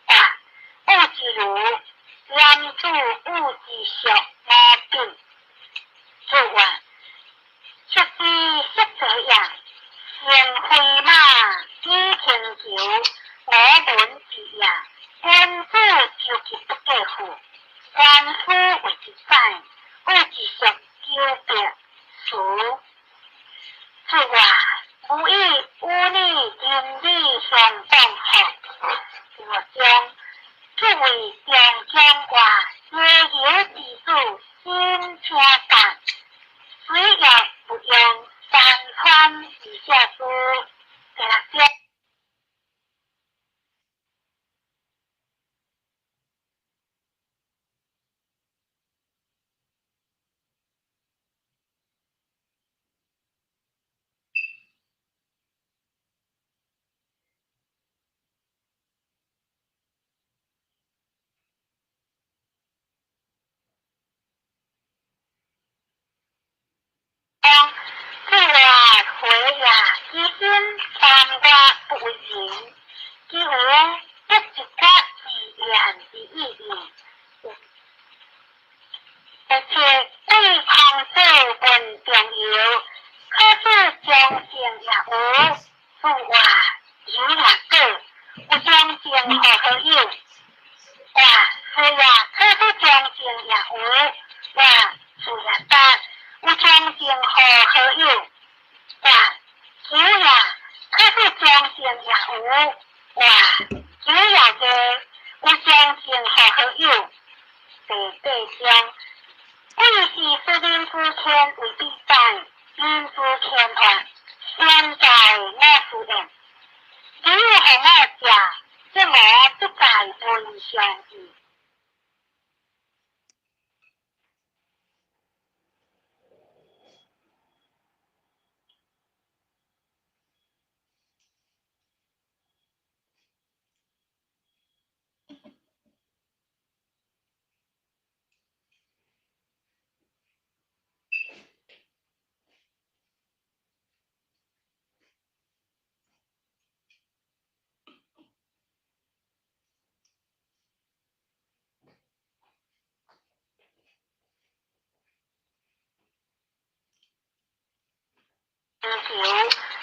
卦，有之如，严子有之属五品。注曰：述之色者也。乘飞马，以轻裘，五闻之也。君子周急不过腹，官夫谓之宰，有之属久别，辞。注曰：吾以与你仁义相当好。第六章，作为中将外解忧之子，新车干，水也不用山川以下书。第六章。自我回也，其心三月不为人，其有得一决自然之意义。而且对孔子问重要，可是将性也无，自我有也过，有将性好好友。哇，是呀，可是将性也无，哇，是也得。有将性好好友，哇，有呀，可是将性也无，哇，有也个，有将性好好友。第八章，贵是使人之天为必在，人之天恶，先在我思言。你予我食，则我不在文上意。求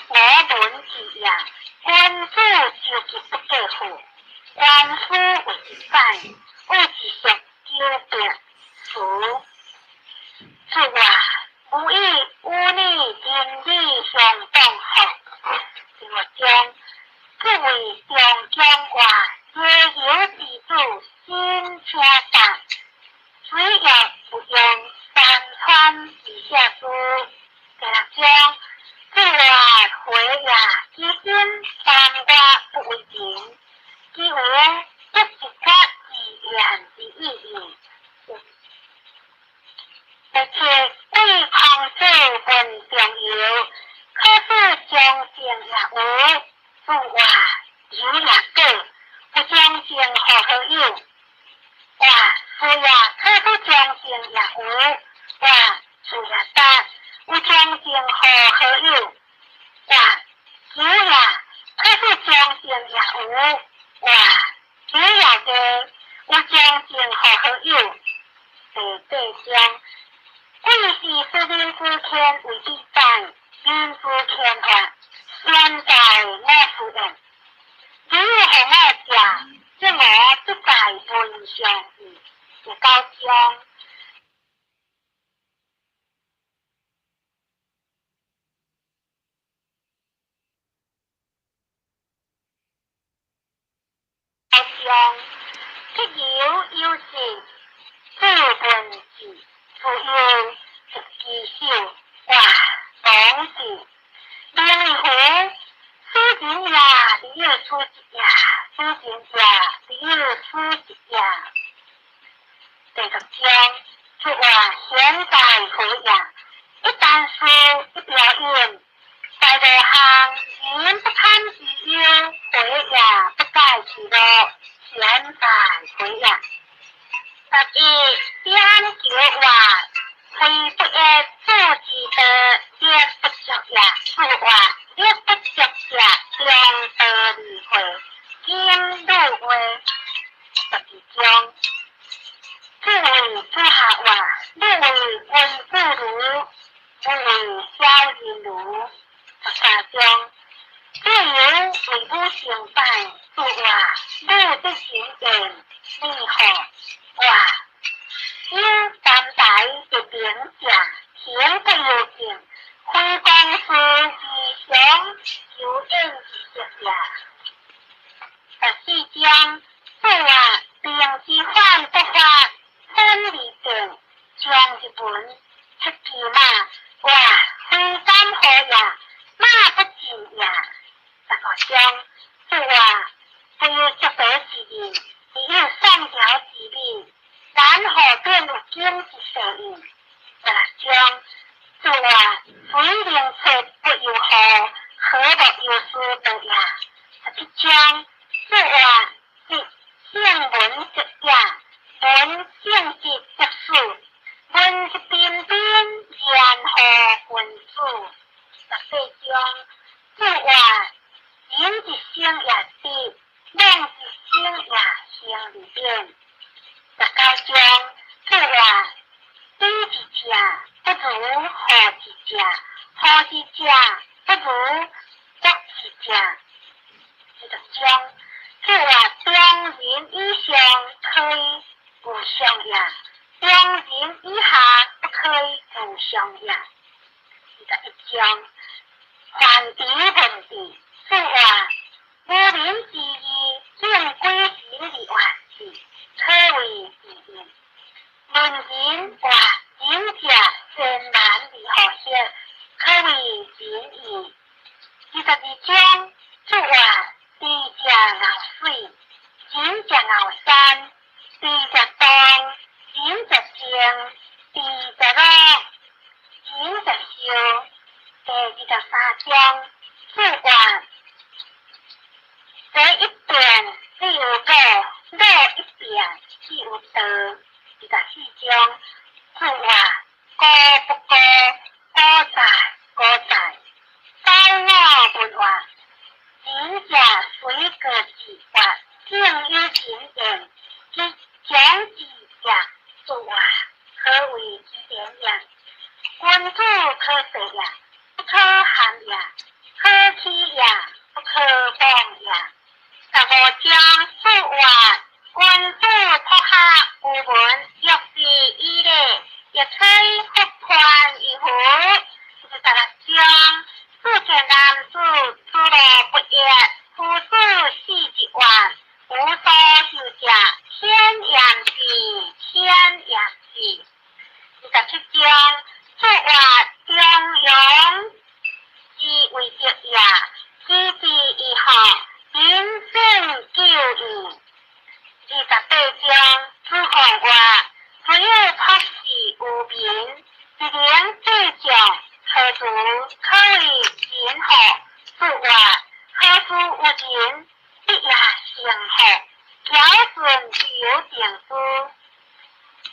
我闻之也，君子周急不过腹，官夫谓之宰，有之属久别，辞。注曰：吾以与你仁义相当好。第六章，作为中将外解忧之子，新车干，水也不用山川以下书。第六章。自我回也，其心三月不为人，其有得一决自然之意义。而且对孔子问重要，可是将性也无，自我有也过，有将性好好友。哇，是呀，可是将性也无，哇，是也得。有将性好好友，哇，有也，可是将性也无，哇，有也个，有将性好好友。第八章，贵是使人之天为必在，人之天恶，先在我思言。你予我食，则我不在文上意。第九章。章，必有有志，自问字，自用一支手，哇，王字，明乎？此人也，你有此一也；此人也，你有此一也。第六章，出话现在何也？一旦说一表演，在这行人不堪其忧，回也不改其乐，现在何也？十一点九话，非不爱做之道，力不足也。说话力不足者，两道离会。為母成敗，注話母則仁言，你好話有擔台一平者，行不由徑，非公事而常有應之色也。十四章，注話兵之反不發，分而定，將之文出其馬，話非敢何也，馬不進也。十五章，注話不有足道之人，只有宋朝之美，然後便有景之勢應。十六章，注話水靈出不由河，河莫由斯道也。十七章，注話即聖文則也，文正直則死，文是彬彬，然後君子。十八章，注話仁之生也直，妄之生也行而變。十九章，注話彼之者不如何之者，何之者不如國之者。二十章，注話中人以上可以無上也，中人以下不可以無上也。21章，凡治問治，注話無民之義，敬鬼神而願之，可謂治應。問仁話仁者善難而好色，可謂仁義。22章，注話智者熬水，仁者熬山，智者動，仁者靜，智者樂，仁者壽。第23章，注話這一變只有果，樂一變只有道。24章，注話高不高，高在高在。九五問話，仁者隨國治話，敬有仁言，其將之也。注話何謂之言也？君子可誓也，不可陷也；可欺也，不可謗也。十五章，注話君子托下無聞，若是以禮，亦可以復還於乎？十六章，注見男子出路不業，夫子四之萬，無所修者，天言之，天言之。27章，注話中庸之為德也，知之以學，人生久矣。28章，子貢話只有朴實無名，一能最將，何如可謂仁乎？注話何事無仁，必也成乎？堯舜有定之。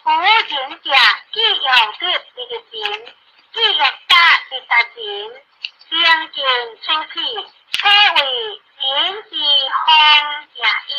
夫仁者，既用德而立人，既用達而達人，精進出去，可謂仁之風也已。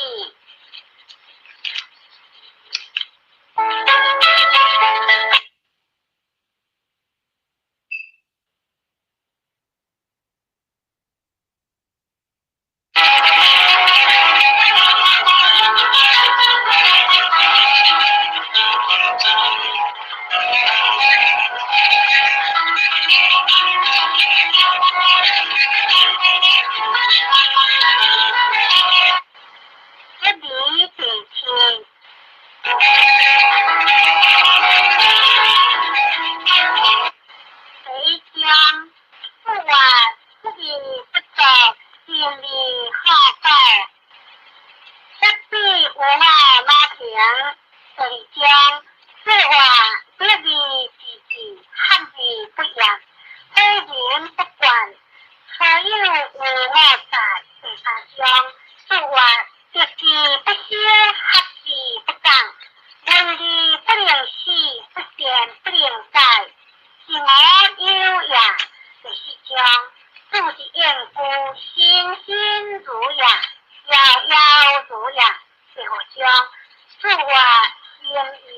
一厘地天。第一章，注話不義不作，行而好道。十比有我馬平。第二章，注話不義之至，合而不言，非人不管，何有無我在？第三章，注話得之不修，合之不講，聞義不能死，不善不能改，是我有也。第四章，注之應故，心心如也，遙遙如也。第五章，注話心意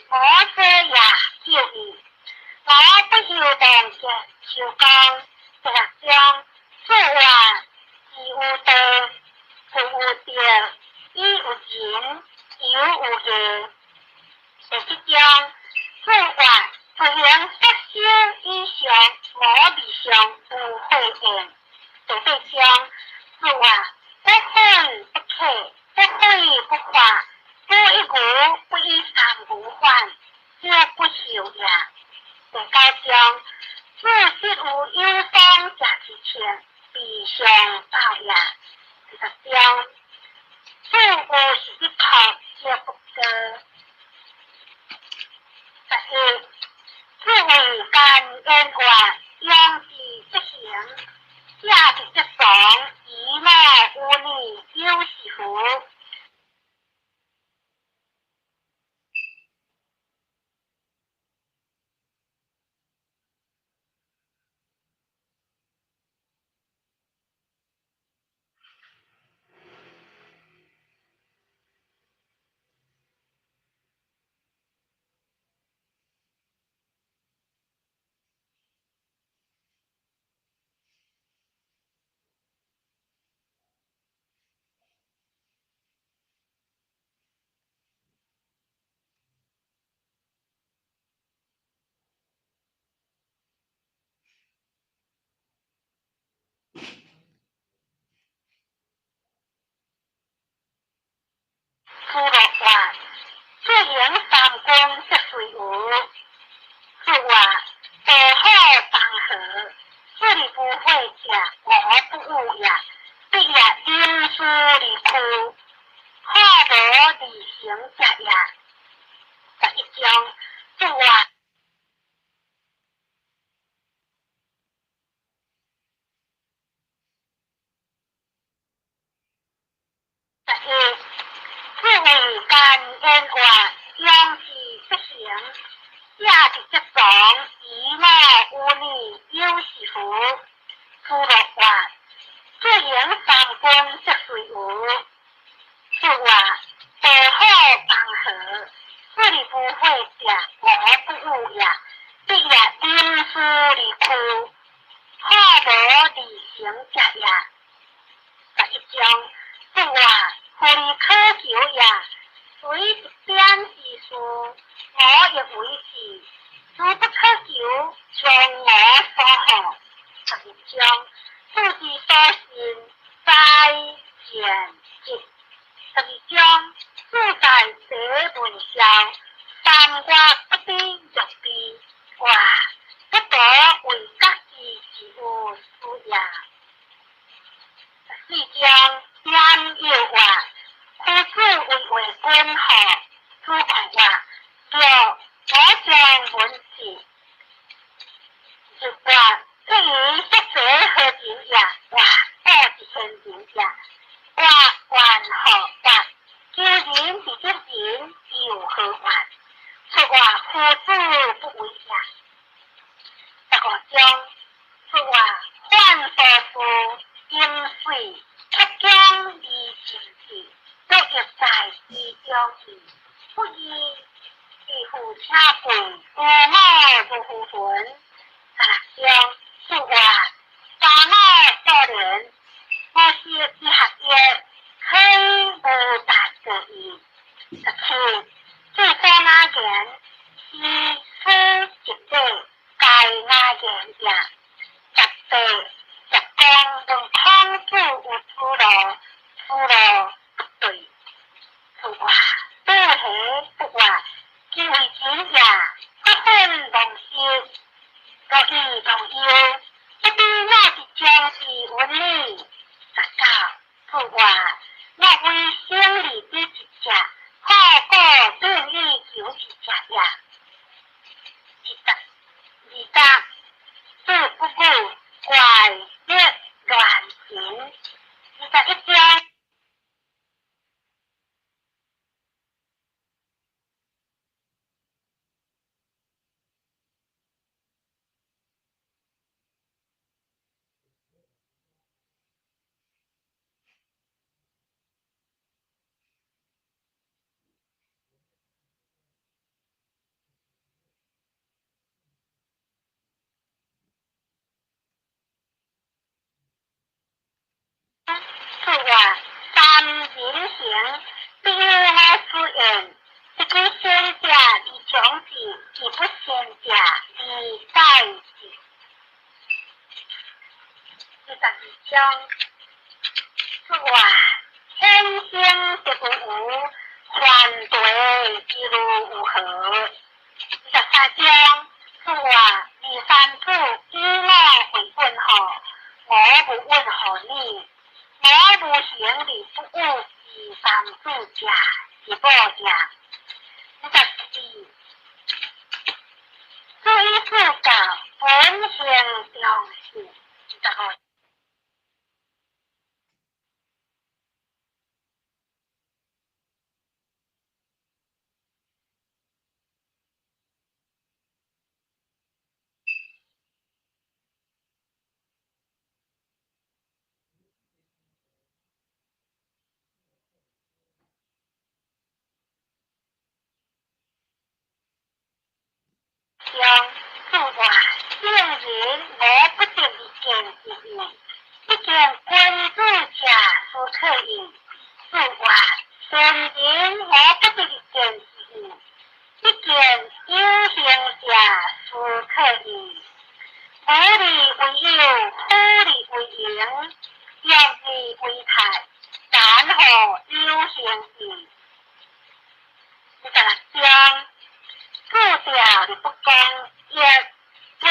我者也久矣。我不修當結，修功。第六章，注話智有道，富有德，以有仁，游有藝。第七章，子曰：子行縮修以上，無未上，有慧焉。第八章，子曰：不憤不啟，不悔不發，不一隅，不以三隅反，則不秀也。第九章，子失有有方者之策，未嘗教也。第十章，子有事之託，則不歌。十一，子謂干焉曰：養之則行，射之則藏，於我有女有是乎？子路曰：子行三軍則隨吳。子曰：道好當何？子而不惠者，吾不欲也。必也臨事而屈，好無而成者也。十一章，子曰。十一，子謂干焉曰：養之則行，射之則藏，於我有女有是乎？子路曰：子行三軍則隨吳。子曰：道好當何？子而不惠者，吾不欲也。必也臨事而屈，好無而成者也。十一章，子曰：夫而可求也，雖一點之事，我亦為之；如不可求，從吾所好。十二章，子之所信，在賤直。十二章，子在齊聞孝，三月不知若悲。哇！不得為國之之有事也。十四章，晏幼曰：夫子為衛君何？子貢曰：若我將聞之。日曰：至於叔齊何人也？曰：古之賢人也。曰：元何曰？求仁得仁，又何怨？子曰：夫子不為也。十五章，子曰：反所思，飲水，曲薑而盡之，樂亦在其中矣。不義，自負且貴，無我如乎雲。十六章，子曰：大我所憐，我昔之學曰，可以無達者矣。十七，子所雅言，是斯直禮，皆雅言也。十八，十公問孔子有子路，子路不對。子曰：子何不曰？其為仁也，不憤忘失，樂以忘憂，不知我之將之文矣。十九，子曰：若為生利之一者，好古頓以求之者也。二十，子不語怪力亂神。21章。人行，必有我師焉。得其先者而長之，其不先者而宰之。22章，子曰：天生得有無，犯地其如有何？23章，子曰：二三子，以我為問何？我無問何你？我無行而不與二三子者，是無也。24，子以四教，本行中信。25。章，子曰：聖人無不得而見之矣，不見君子者斯可矣。子曰：聖人無不得而見之矣，不見有行者斯可矣。無利為有，虎利為盈，欲利為泰，然後有行矣。26章，子吊而不恭，亦不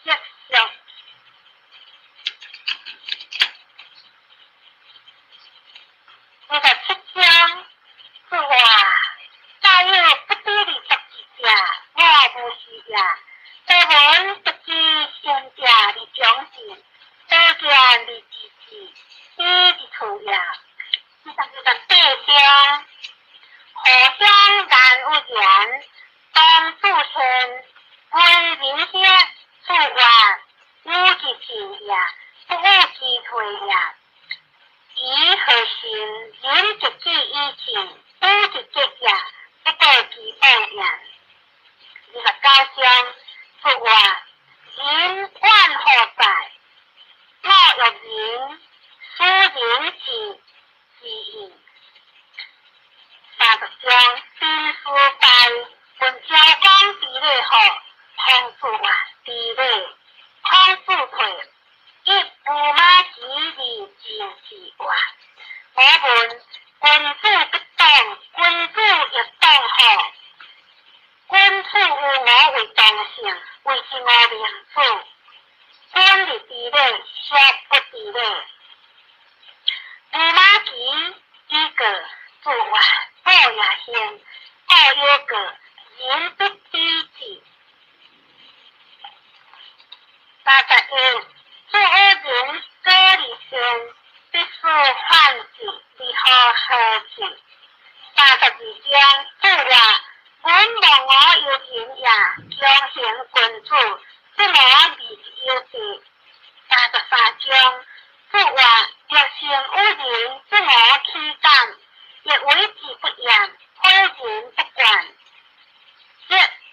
息俗。27章，子曰：大有不知而作之者，我無師也。多聞得其先者而長之，多見而知之，以之處也。28章，何相難有言，當主先，為民先。子曰：有其進也，不有其退也。以何心？人得之以信，不知节也，不過其報也。29章，子曰：仁怨何在？我欲仁，斯仁之之矣。30章，兵书败，问昭公知礼何？孔子曰：知礼。孔子退，以司馬其而进之曰：我問君子不黨，君子欲黨何？君子有我為同性，謂之我明子。君而知禮，孰不知禮？司馬其以過，子曰：報也先，故有過，人必知之。31，子有仁，過而先，必使反之，而後何之？32章，子曰：阮望我有仁也，強行君子，則我未之有地。33章，子曰：若成有仁，則我豈敢？亦為之不言，诲人不倦，則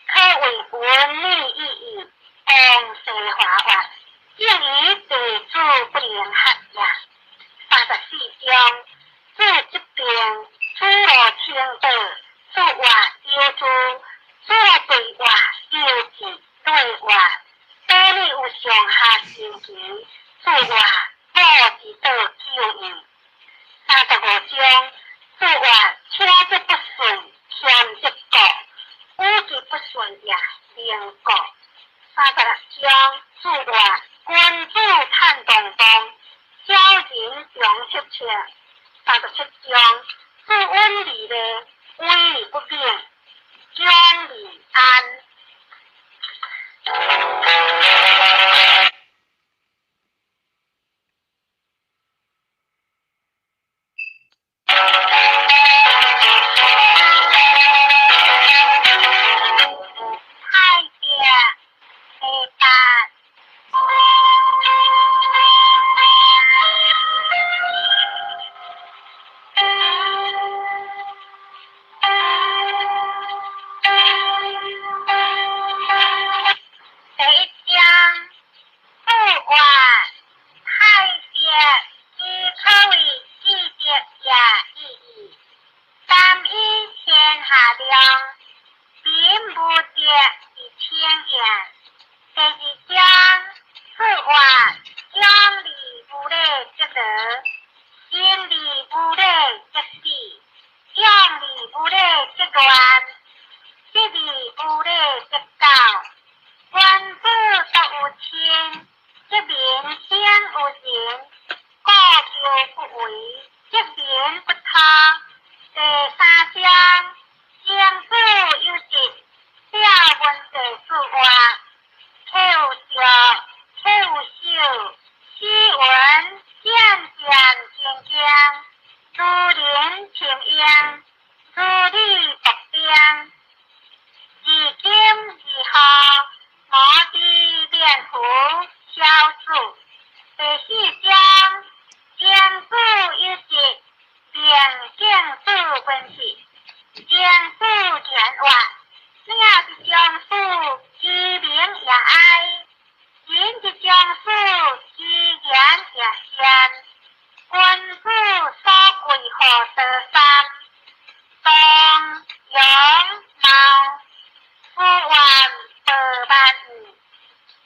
可謂文女已矣。當西華曰：正以地主不能合也。34章，子執兵，子路清道。子曰：有之。子路對曰：有之。對曰：道理有上下神奇。子曰：母之道久矣。35章，子曰：車則不順，謙則過。與其不順也，寧過。36章，子曰：君子坦蕩蕩，小人長戚戚。37章，子溫而禮，威而不勉，將而安。太平第八。第一章。有不為，則民不討。第三章，君子有疾，表文帝子活，客有著，客有守，斯文戰戰兢兢，如臨平庸，如履薄冰。而今而後，莫之免乎小子。第四章，君子有疾，明鏡子分析，君子言活，鳥之將死，其鳴也哀；人之將死，其言也善。君子所貴乎多三，動、容、貌，斯願報萬義，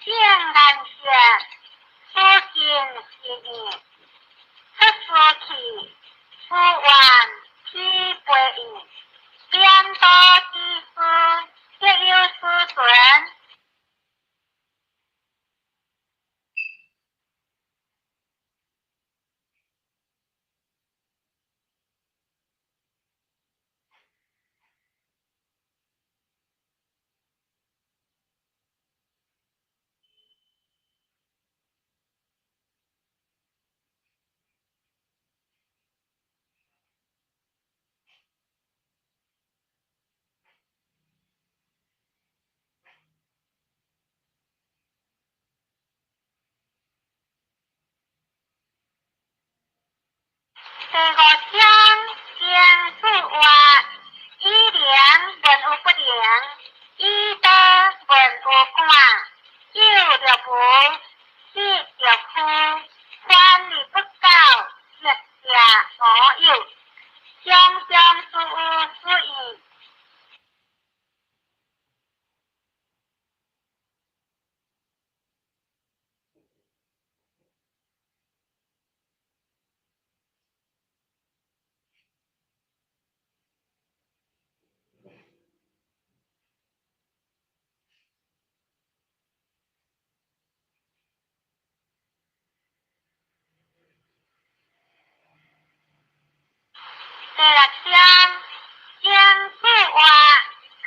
正顏色，思敬心意，出師去，斯願披背義，貶多之師，得有斯存。第五章，君子活，以能問有不能，以道問有感，有若無，失若虛，反而不教，則邪無有。常常思有思義。第六章，君子活，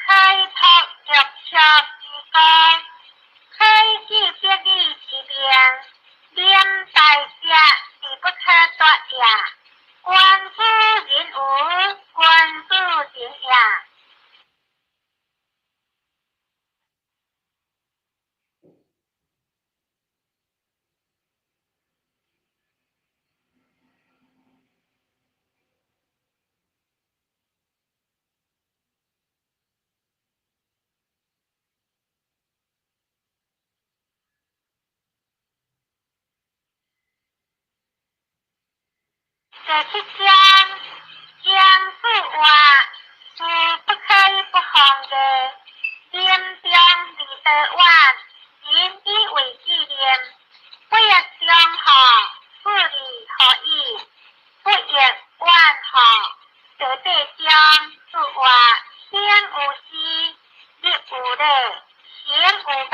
開拓玉石之歌，開始百里之命，臨大石而不可奪也。君子人無，君子仁也。第七章，君子活，是不可以不防的。臨終而得遠，人以為紀念。不欲長何，斯利何以？不欲遠何。第八章，子活，行有時，立有禮，行有樂。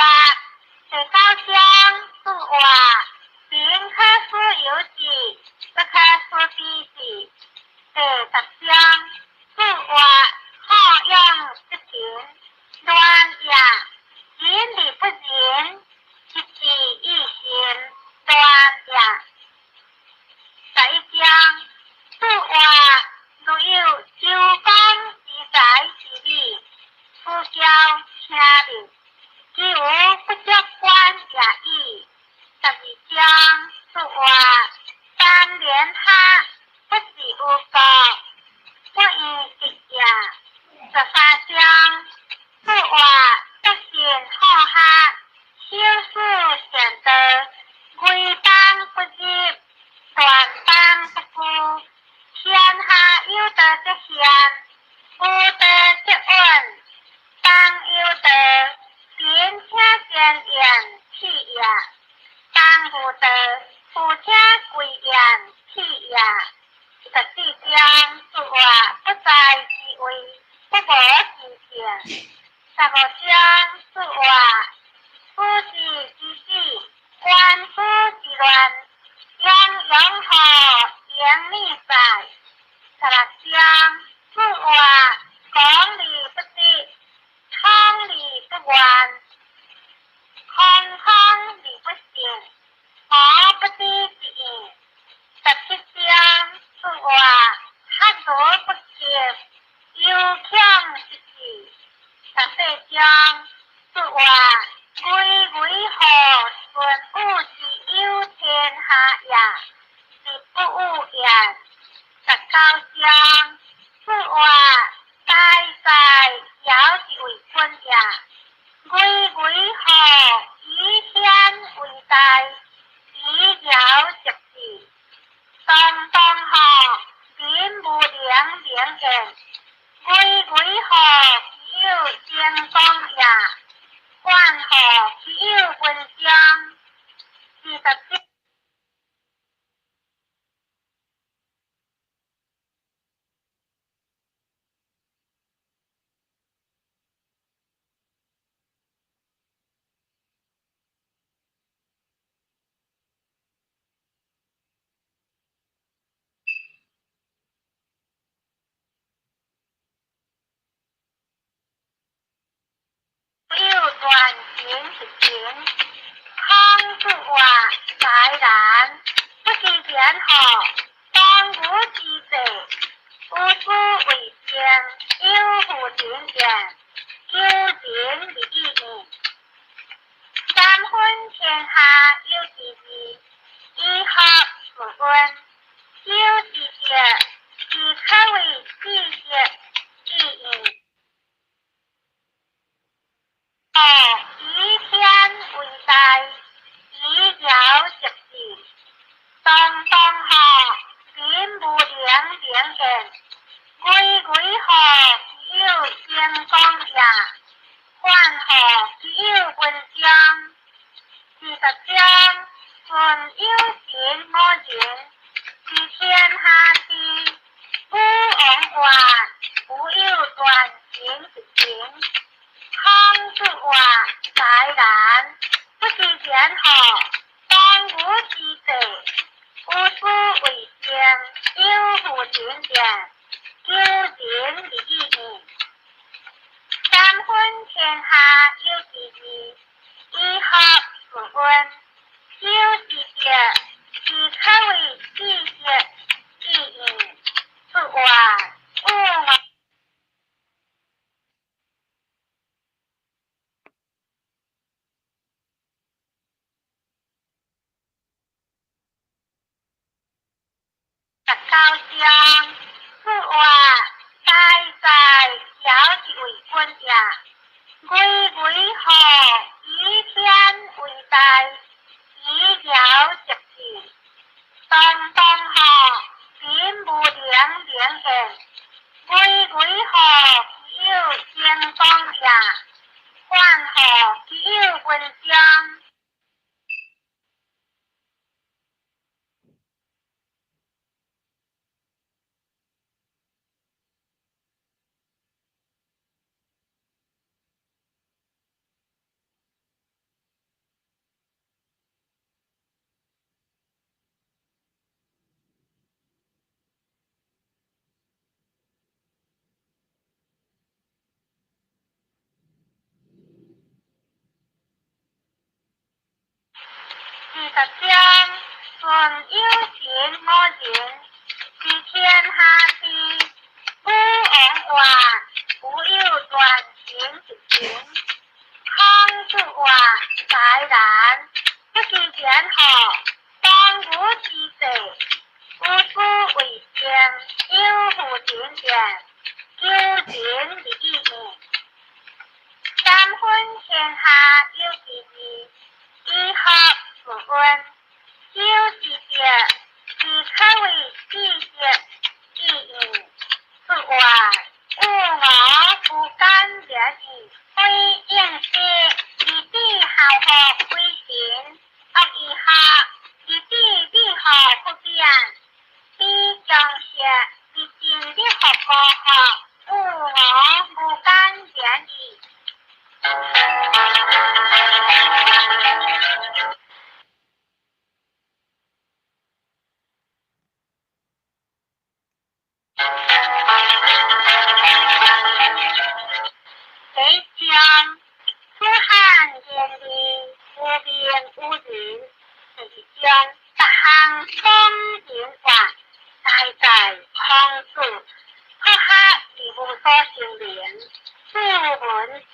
第九章，子活，民可使由己，不可使彼己。第十章，子活，好養則勤，亂也。仁而不仁，失之以心，亂也。11章，子活，如有周公之才之美，斯驕請立，其無不足觀也已。12章，子活，三年下，不是有國，不以直也。13章，子活，德行好學，修事善道，危邦不入，亂邦不居。天下有道則現，無道則隱。邦有道，民聽先言去也；邦無道，夫聽貴言去也。14章，子活，不在其位，不謀其政。15章，子活，夫子之子，官子之亂，泱泱何以理在。十六章，子曰：講而不知，創而不怨，空空而不信，吾不知之矣。十七章，子曰：學而不習，猶強之志。十八章，子曰：巍巍乎孫武之有天下也，而不有焉。十九章，子曰：大哉尧之為君也！巍巍乎以顯為大，以堯則之。當當乎民無能名焉，巍巍乎其有成功也，反乎其有文章。二十章。有斷情實情，孔子曰：哉然，不知言乎？當務之際，有斯為政，有負人焉，求仁而已矣。三分天下有其二，以學事恩，修之德，其可謂至德已矣。以顯為大，以堯則之。當當乎民無能名焉，巍巍乎其有成功也，反乎其有文章。二十章，舜有神我仁，知天下事。武王曰：吾有斷情實情。孔子曰：哉然，不知言乎？當務之際，有斯為政，有負人焉，求仁而已矣。三分天下有其二，以學事恩，修之德，其可謂至德已矣。子曰：吾十九章，子曰：哉哉，堯之為君也！巍巍乎以顯為大，以堯則之。當當乎民無能名焉，巍巍乎其有成功也，反乎其有文章。二十章，舜有神我仁，知天下事。武王曰：吾有斷情實情。孔子曰：哉然，不知言乎？當務之際，有斯為政，有負人焉，求仁而已矣。三分天下有其二，以學事恩，修之德，其可謂至德已矣。子曰：吾我不敢言矣，非應世，而知孝學為神，惡以學，而知禮學不變。彼將學而盡得學過學，吾我無敢言矣。孔子，博學而無所成名。子聞子，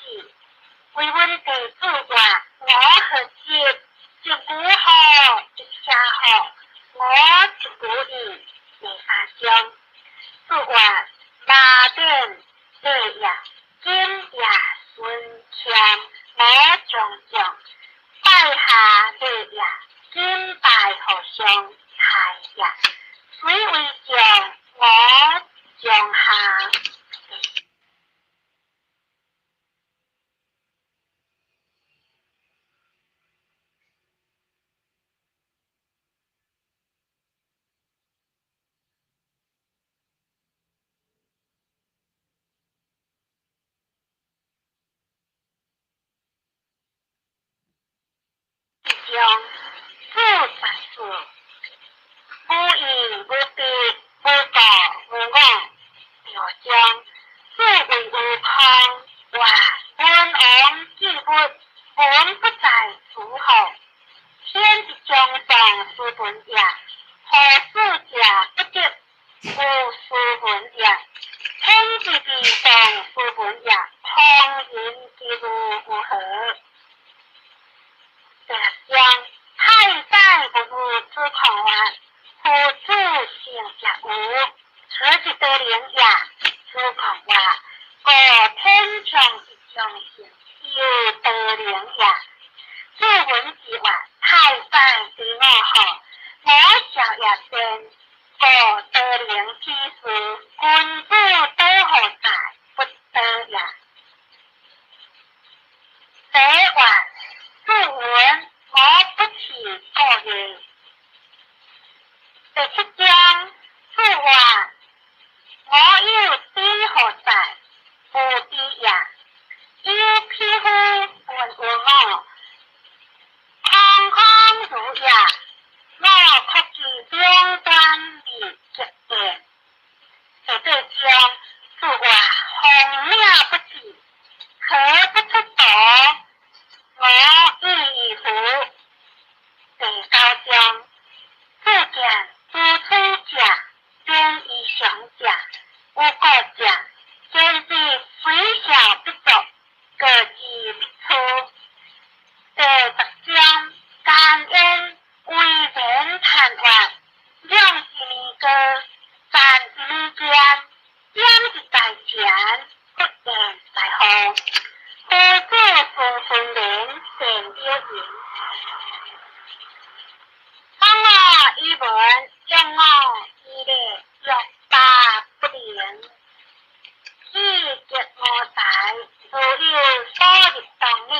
為問弟子曰：吾何疾？一牛乎？一車乎？吾一牛矣。第三章，子曰：馬典禮也，今也孫謙，吾將將。拜下禮也，今拜和尚太也。雖為將，吾將下。一章，子十四，無依無彼，無故無我。第五章，子謂於康曰：文王既歿，文不在諸侯。天之將喪斯文也，何事者不得？無斯文也。天之必喪斯文也，匡人之如有何？第六章，太宰不如子況曰：夫子性者無，此之得靈也。子況曰：故天將之將性，猶得靈也。子聞之曰：太宰對我好，我孝也先。故得靈之事，君子得何在？不得也。子曰：子聞，我不其過也。第七章，子曰：我有知何在？無知也。有匹夫問於我，空空如也。我擴其兩端而極變。第八章，子曰：魍魎不止，何不出圖？我異矣乎？第九章，子見朱崔者，典於上者，有故者，見之雖小必作，過之必出。第十章，甘焉為人談曰：量一米高，站一米堅，點一在前，不言在後。夫子孫孫連，善表人。講我以文，用我以禮，欲罷不能。以極無才，如有所入當理。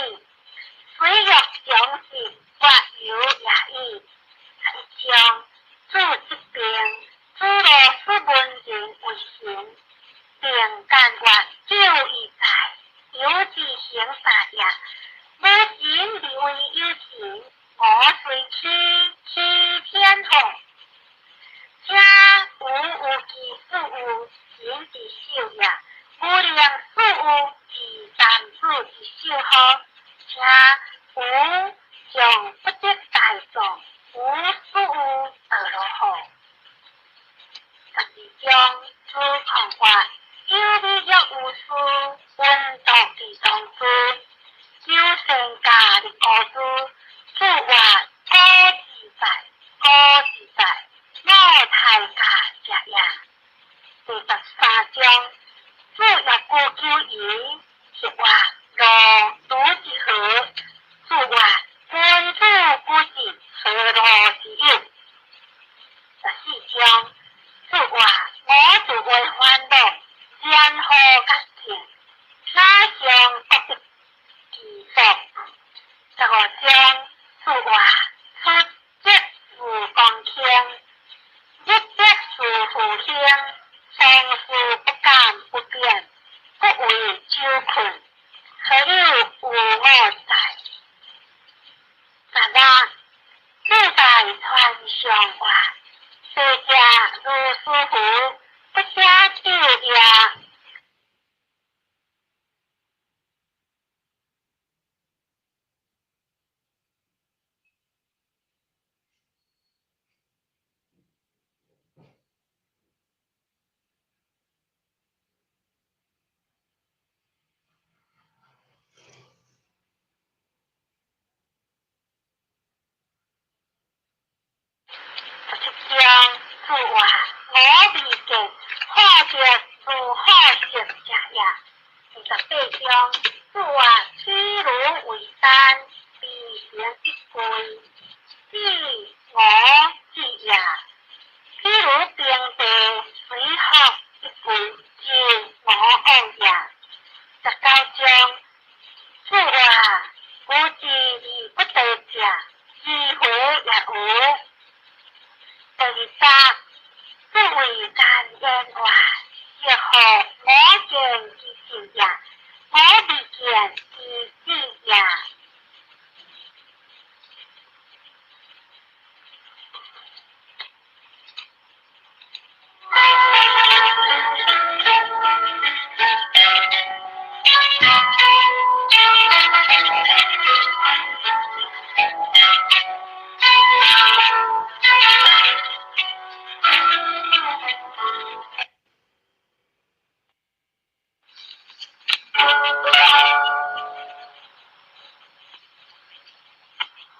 雖欲將事，割由也已。一章，子疾病，子路使文人為行，並間曰：久矣哉！有之行殺也。無情而為有情，我雖欺欺天乎？且吾有其事有人之手也，無能事有其男子之手乎？且吾將不得大眾，吾事有得樂乎？十二章，子況曰：有禮若無事，聞道之當之。有善教而高之。子曰：古之在，古之在，我太教者也。第十三章，子若古久矣，是曰：樂如之何？子曰：君子古之何樂之有？十四章，子曰：我自為煩惱，然何覺境？哪嘗不得其所？十五章，子曰：出則事公卿，入則事父兄。凡事不敢不變，不為酒困，何有無我在？十六，子在傳上曰：世者如斯乎？不舍昼夜。七章，主話我未見，好著如好色者也。28章，主話譬如為單，微行一跪，至我至也。譬如平地隨福一跪，就我惡也。19章，主話無知而不得者，機會也無。第二節，這為間言話，若何我見之智也，我未見之智也。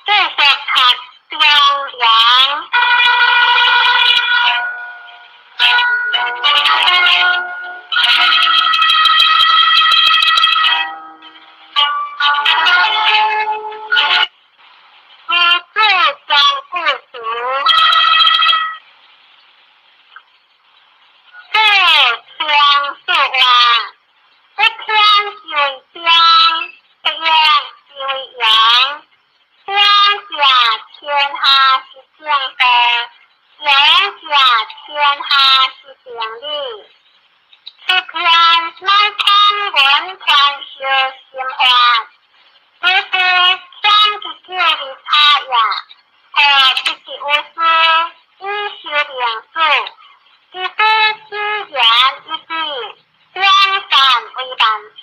繼續讀中庸。居住講故事，做聽說話，不偏是為中，不用是為陽。中者天下是正道，陽者天下是定理。此篇乃孔文傳授心法，只是講之久的差也。何不是無師以修明主？只是只言一句，兩善為萬事，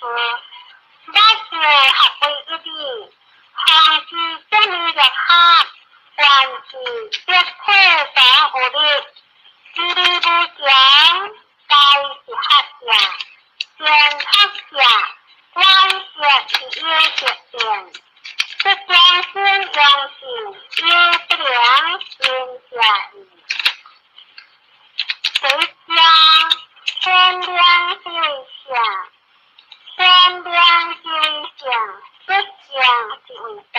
万事合為一理。方知正理力學，萬事皆體當有力，知理無窮，皆是學者。善學者，萬事是有德變。這將心用心，有不良心者矣。第一章，天良是為上，天良是為上，不正是為道，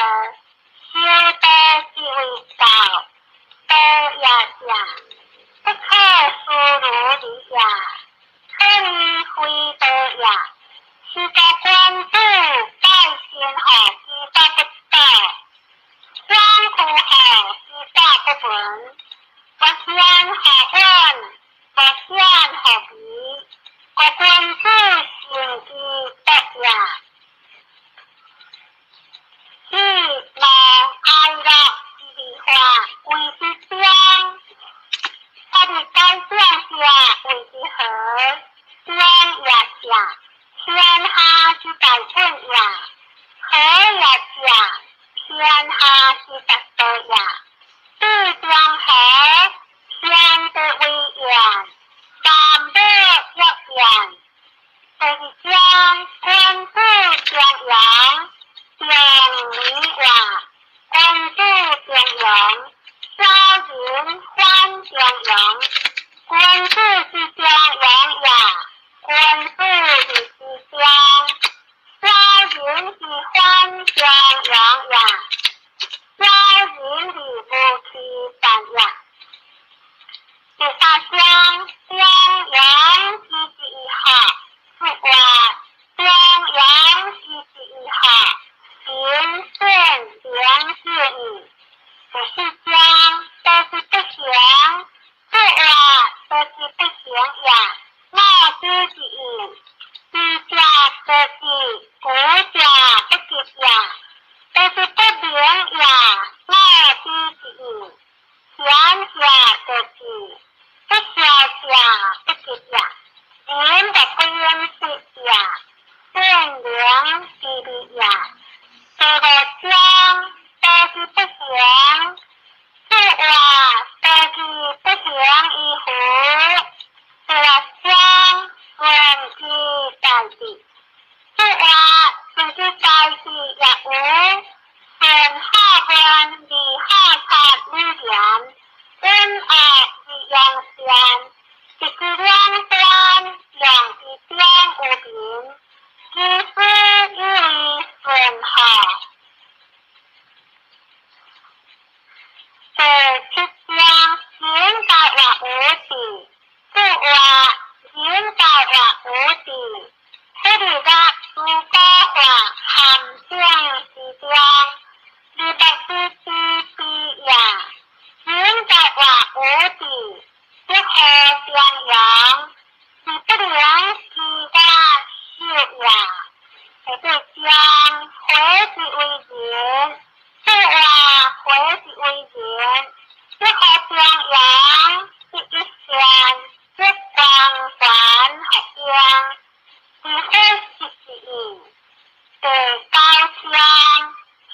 修道是為道，道也正，不可思如理也，可以非道也。是個君子拜先後之法不道，相苦後之法不聞，不顯何本，不顯何比，個君子行之德也。喜怒哀樂之理化為之中，法的改變者為之和，中也正，天下之大本也；和也正，天下之大道也。對中和，天地為言，三寶曰言。第二章，君子中庸，中理話，君子中庸，小人反中庸。君子之中庸也，君子之中，小人之反中庸也。小人之無其善也。第三章，中庸之之學，說話中庸之之學，行善良善矣。第四章，都是不行，說話都是不行也。我知之義，知者得之，古者不及也。都是不明也。我知之義，賢者得之，不孝者不及也。人不不應是也，善良之理也。第五章，都是不行，說話都是不行於乎。第六章，順之大地，說話順之大地也無，順好觀利好察理言，恩愛中央，是不能欺我受也。第八章，火之為人，說話火之為人，這號中央是一線，這光環合中，是火是之意。第九章，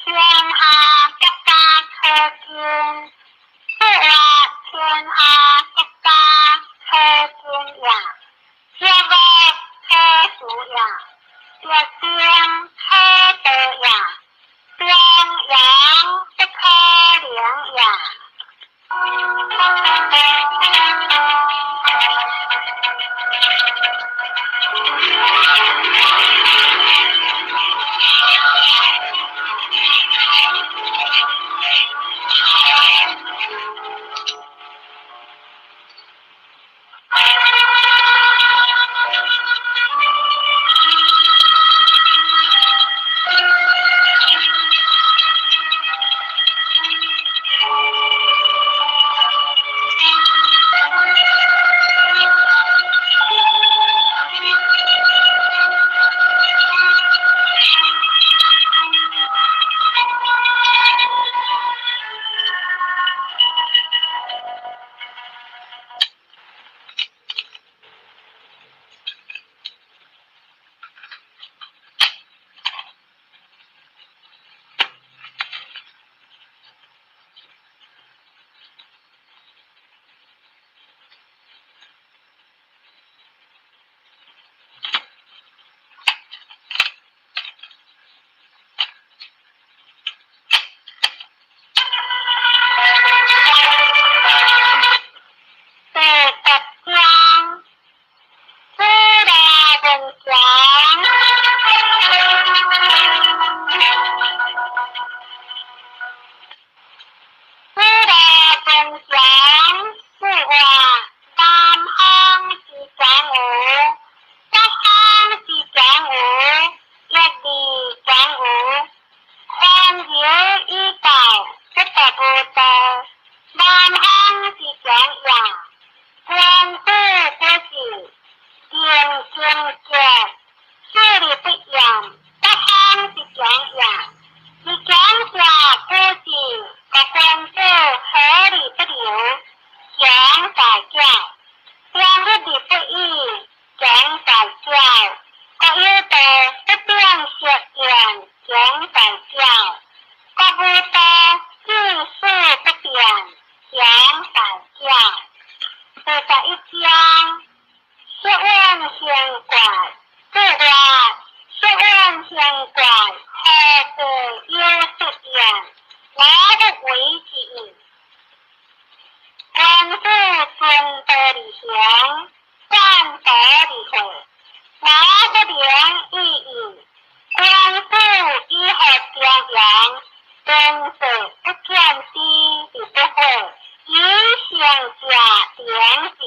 天下國家可敬，說話天下國家可敬也，這個可恕也，這點可得也，中央不可能也。第十章，子路問祥。子路問祥，說話南方之長吾，北方之長吾，一字長吾，寬饒以教，不得無道。南方之長也，君子不事，定正節，勢利不言。北方之長也，是長者不事，國君子何利不留，常在教。常日而不語，常在教。國有道，不變色言，常在教。國無道，至死不變，常在教。第11章，學問興怪，說話學問興怪，何故有失言？我不為之矣。君子遵道而行，反道而行，我不能已矣。君子以學中庸，君子不見知而不惑，以成者良知。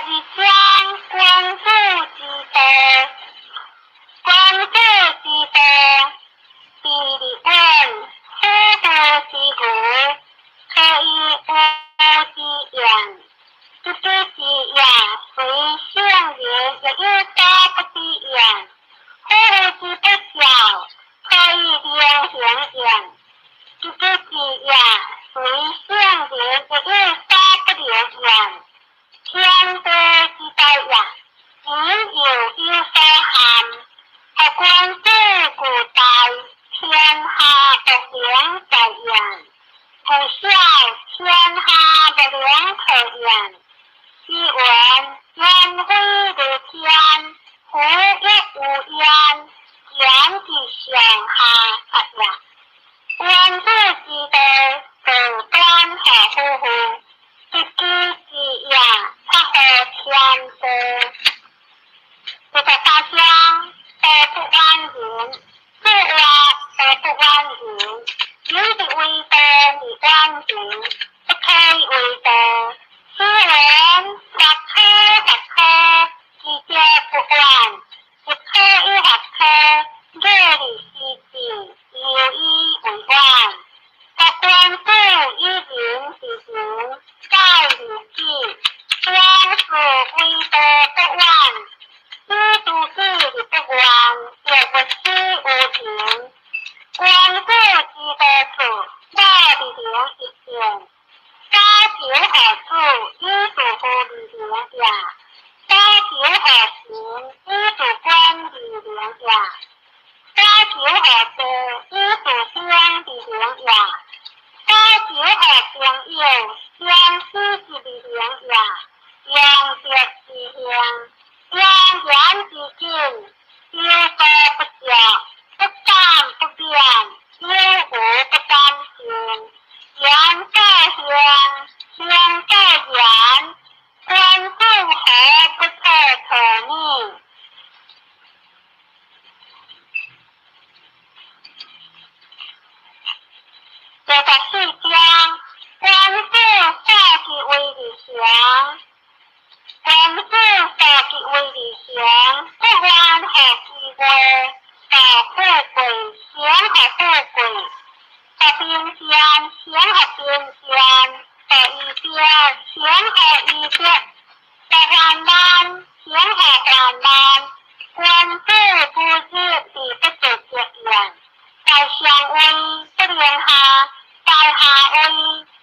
第十二章，君子之道。君子之道，治而穩，虎父之牛，可以無之焉。知之之也，非聖人亦有所不知焉。虎父之不孝，可以令行焉。知之之也，非聖人亦有所不能焉。天地之大也，人又有所憾。何君子故大，天下不能在焉。故小，天下不能可焉。是云：人非如天，虎亦無焉，言之上下策也。君子之道，道端何夫乎？知之之也，察乎天道。第十三章，道不遠人，說話予富貴，予貧賤先予貧賤，予醫德先予醫德，予患難先予患難。君子不日而不自得焉，在上位不能下，在下位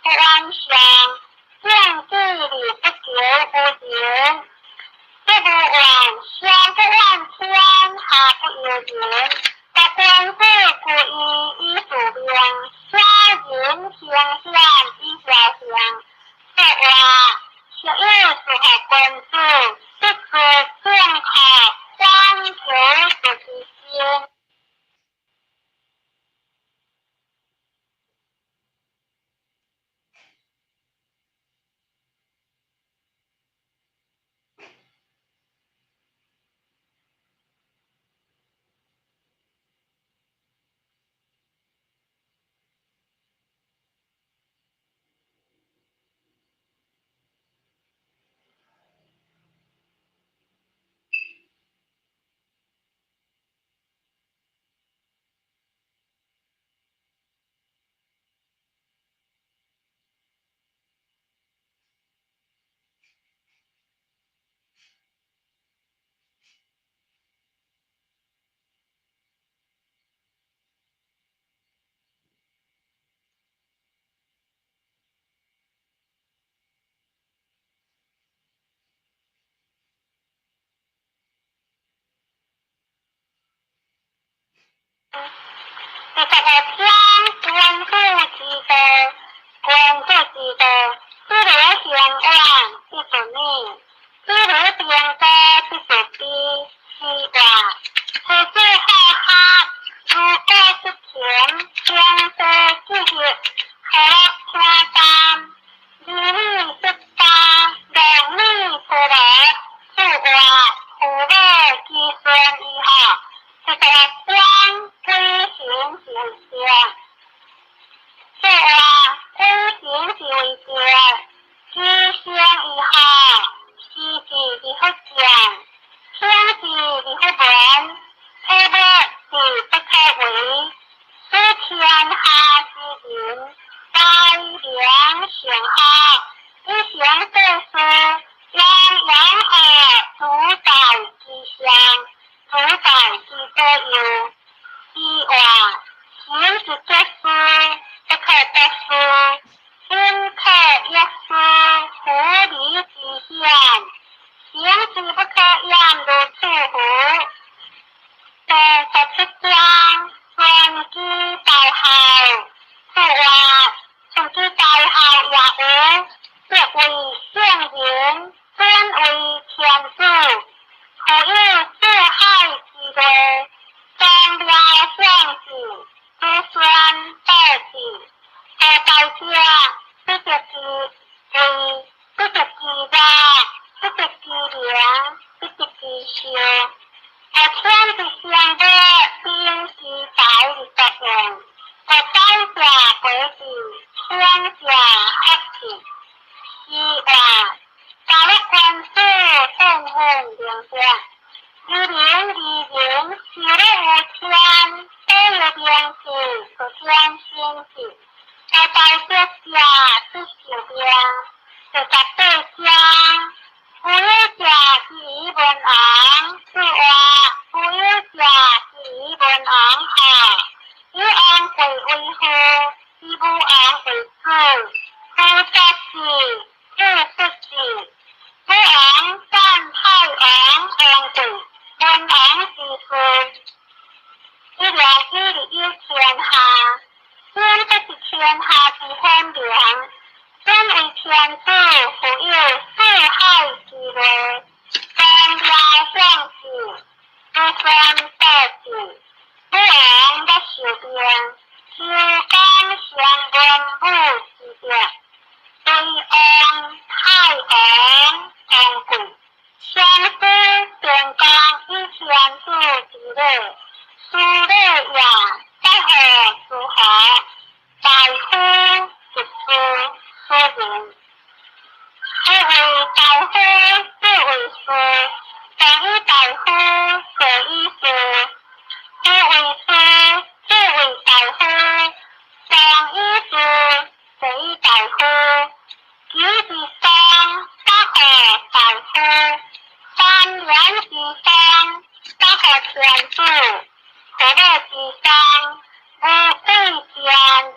不遠上。正己而不求於人，這無怨，上不怨天，下不尤人。若君子固義以自明，小人行險以侥幸。說話是有適合君子，必須正確反求諸己心。二十五章君子之道，君子之道，知如行遠，必自勉；知如行高，必自卑。是話，夫子好學，如果不勤，行道之業，何樂聽淡？如理不答，量力不勞，此話父母子孫以後，這個講規行是為正，這話規行是為正，知行以後，時事而不見，天時而不聞，可惡而不可為，使天下之人，改良善好，以行對事，讓養兒主宰之上，主宰之左右。以外，行之得失，不可得失；行可一失，狐狸之险。行之不可言如此乎？第十七章，尊居大孝。此外，尊居大孝也有，即為聖人，尊為天子，富有四海之內，宗廟相繼，子孫道之。何在者？不得其位，不得其樂，不得其名，不得其壽。何天之上者，兵之財而作用；何宰者貴之，天者福之。是話，假如君子顯顯明白，一人二人，修了有天，都有名氣，出天心智。何在者下之受命，第十八章，富有者之以文王，此話富有者之以文王好，以王貴為父，以武王為子，父作子，子出子。武王贊太王王貴，文王之父。一良以有天下，先不是天下之顯明，尊為天子，富有四海之內，宗廟相繼，子孫道之。武王欲受命，周公成文武之德，對王、太王、王貴，相師便講以天子之禮，書禮也，在乎諸侯，大夫一書書人。夫為大夫，子為士，上以大夫，下以士。夫為士，子為大夫，上醫師，第一大夫，九之雙，百貨大夫，三連之雙，百貨天主，福樂之商，無貴賤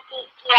之價。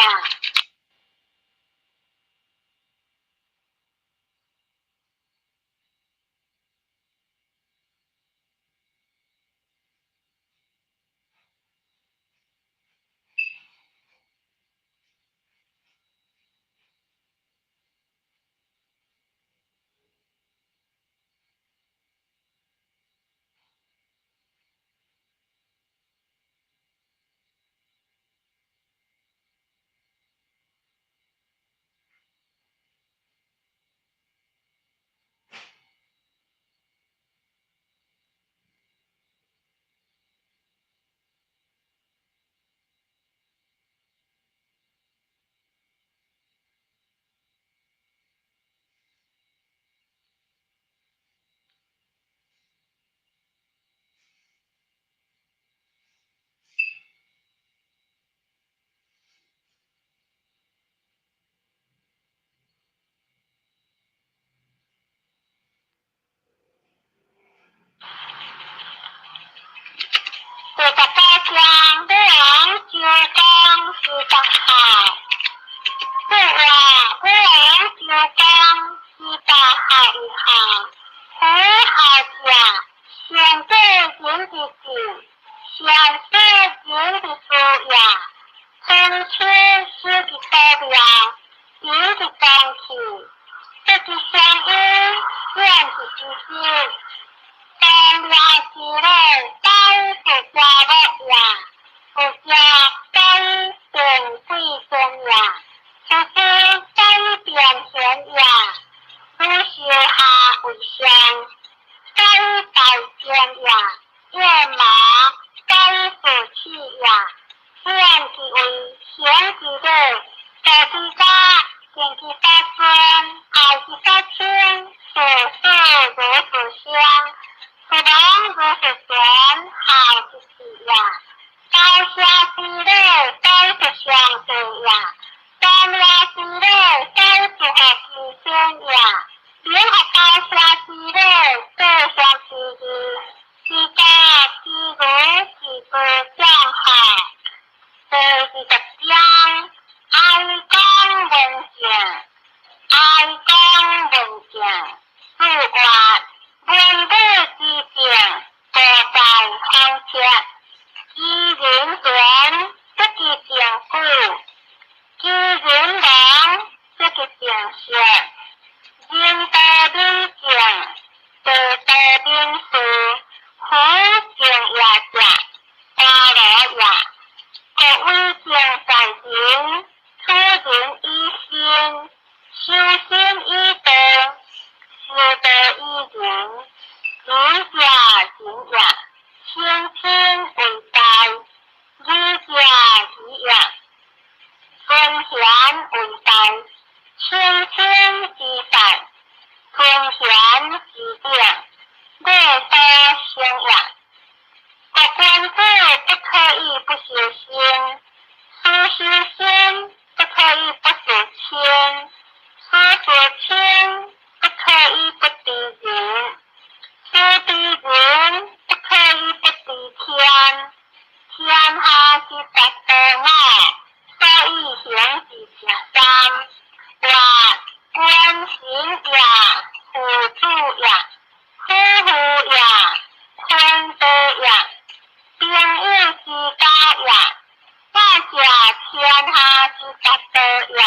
第十九章，武王周公十八孝。说话武王周公十八孝一孝，夫孝者，上过人之志，上小人之事也。春秋时之所妙，人之当气，得之相依，远之之心。当了之礼，该不家乐也；不家该定贵尊也；不知该变贤也。汝修下为上，该大见也；野马该不取也。自然之为，贤之礼，道之家，敬之所尊，爱之所亲，事事如是相。是人如是贤，孝之至也。高下之礼，该是相对也；三亚之礼，该是合之先也。联合高下之礼，各相之义，之家之儒之不将孝。第二十章，哀公文献，哀公文献，四月，文武之政，国在方策。知人权，不知政府；知人亡，不知政事。人道民政，地道民事，夫正也者，大罗也。国为政在人，处人以心，修身以德，修德以仁，仁者仁也，亲亲为大，礼者礼也，尊贤为大，亲亲之大，尊贤之长，礼所生也。国君子不可以不修身，事修身不可以不修亲，事修亲不可以不知人，事知人不可以不知天。天下之达多我，所以行之者三。曰：君行也，父子也，夫妇也，坤道也，朋友之交也。我者天下之达道也。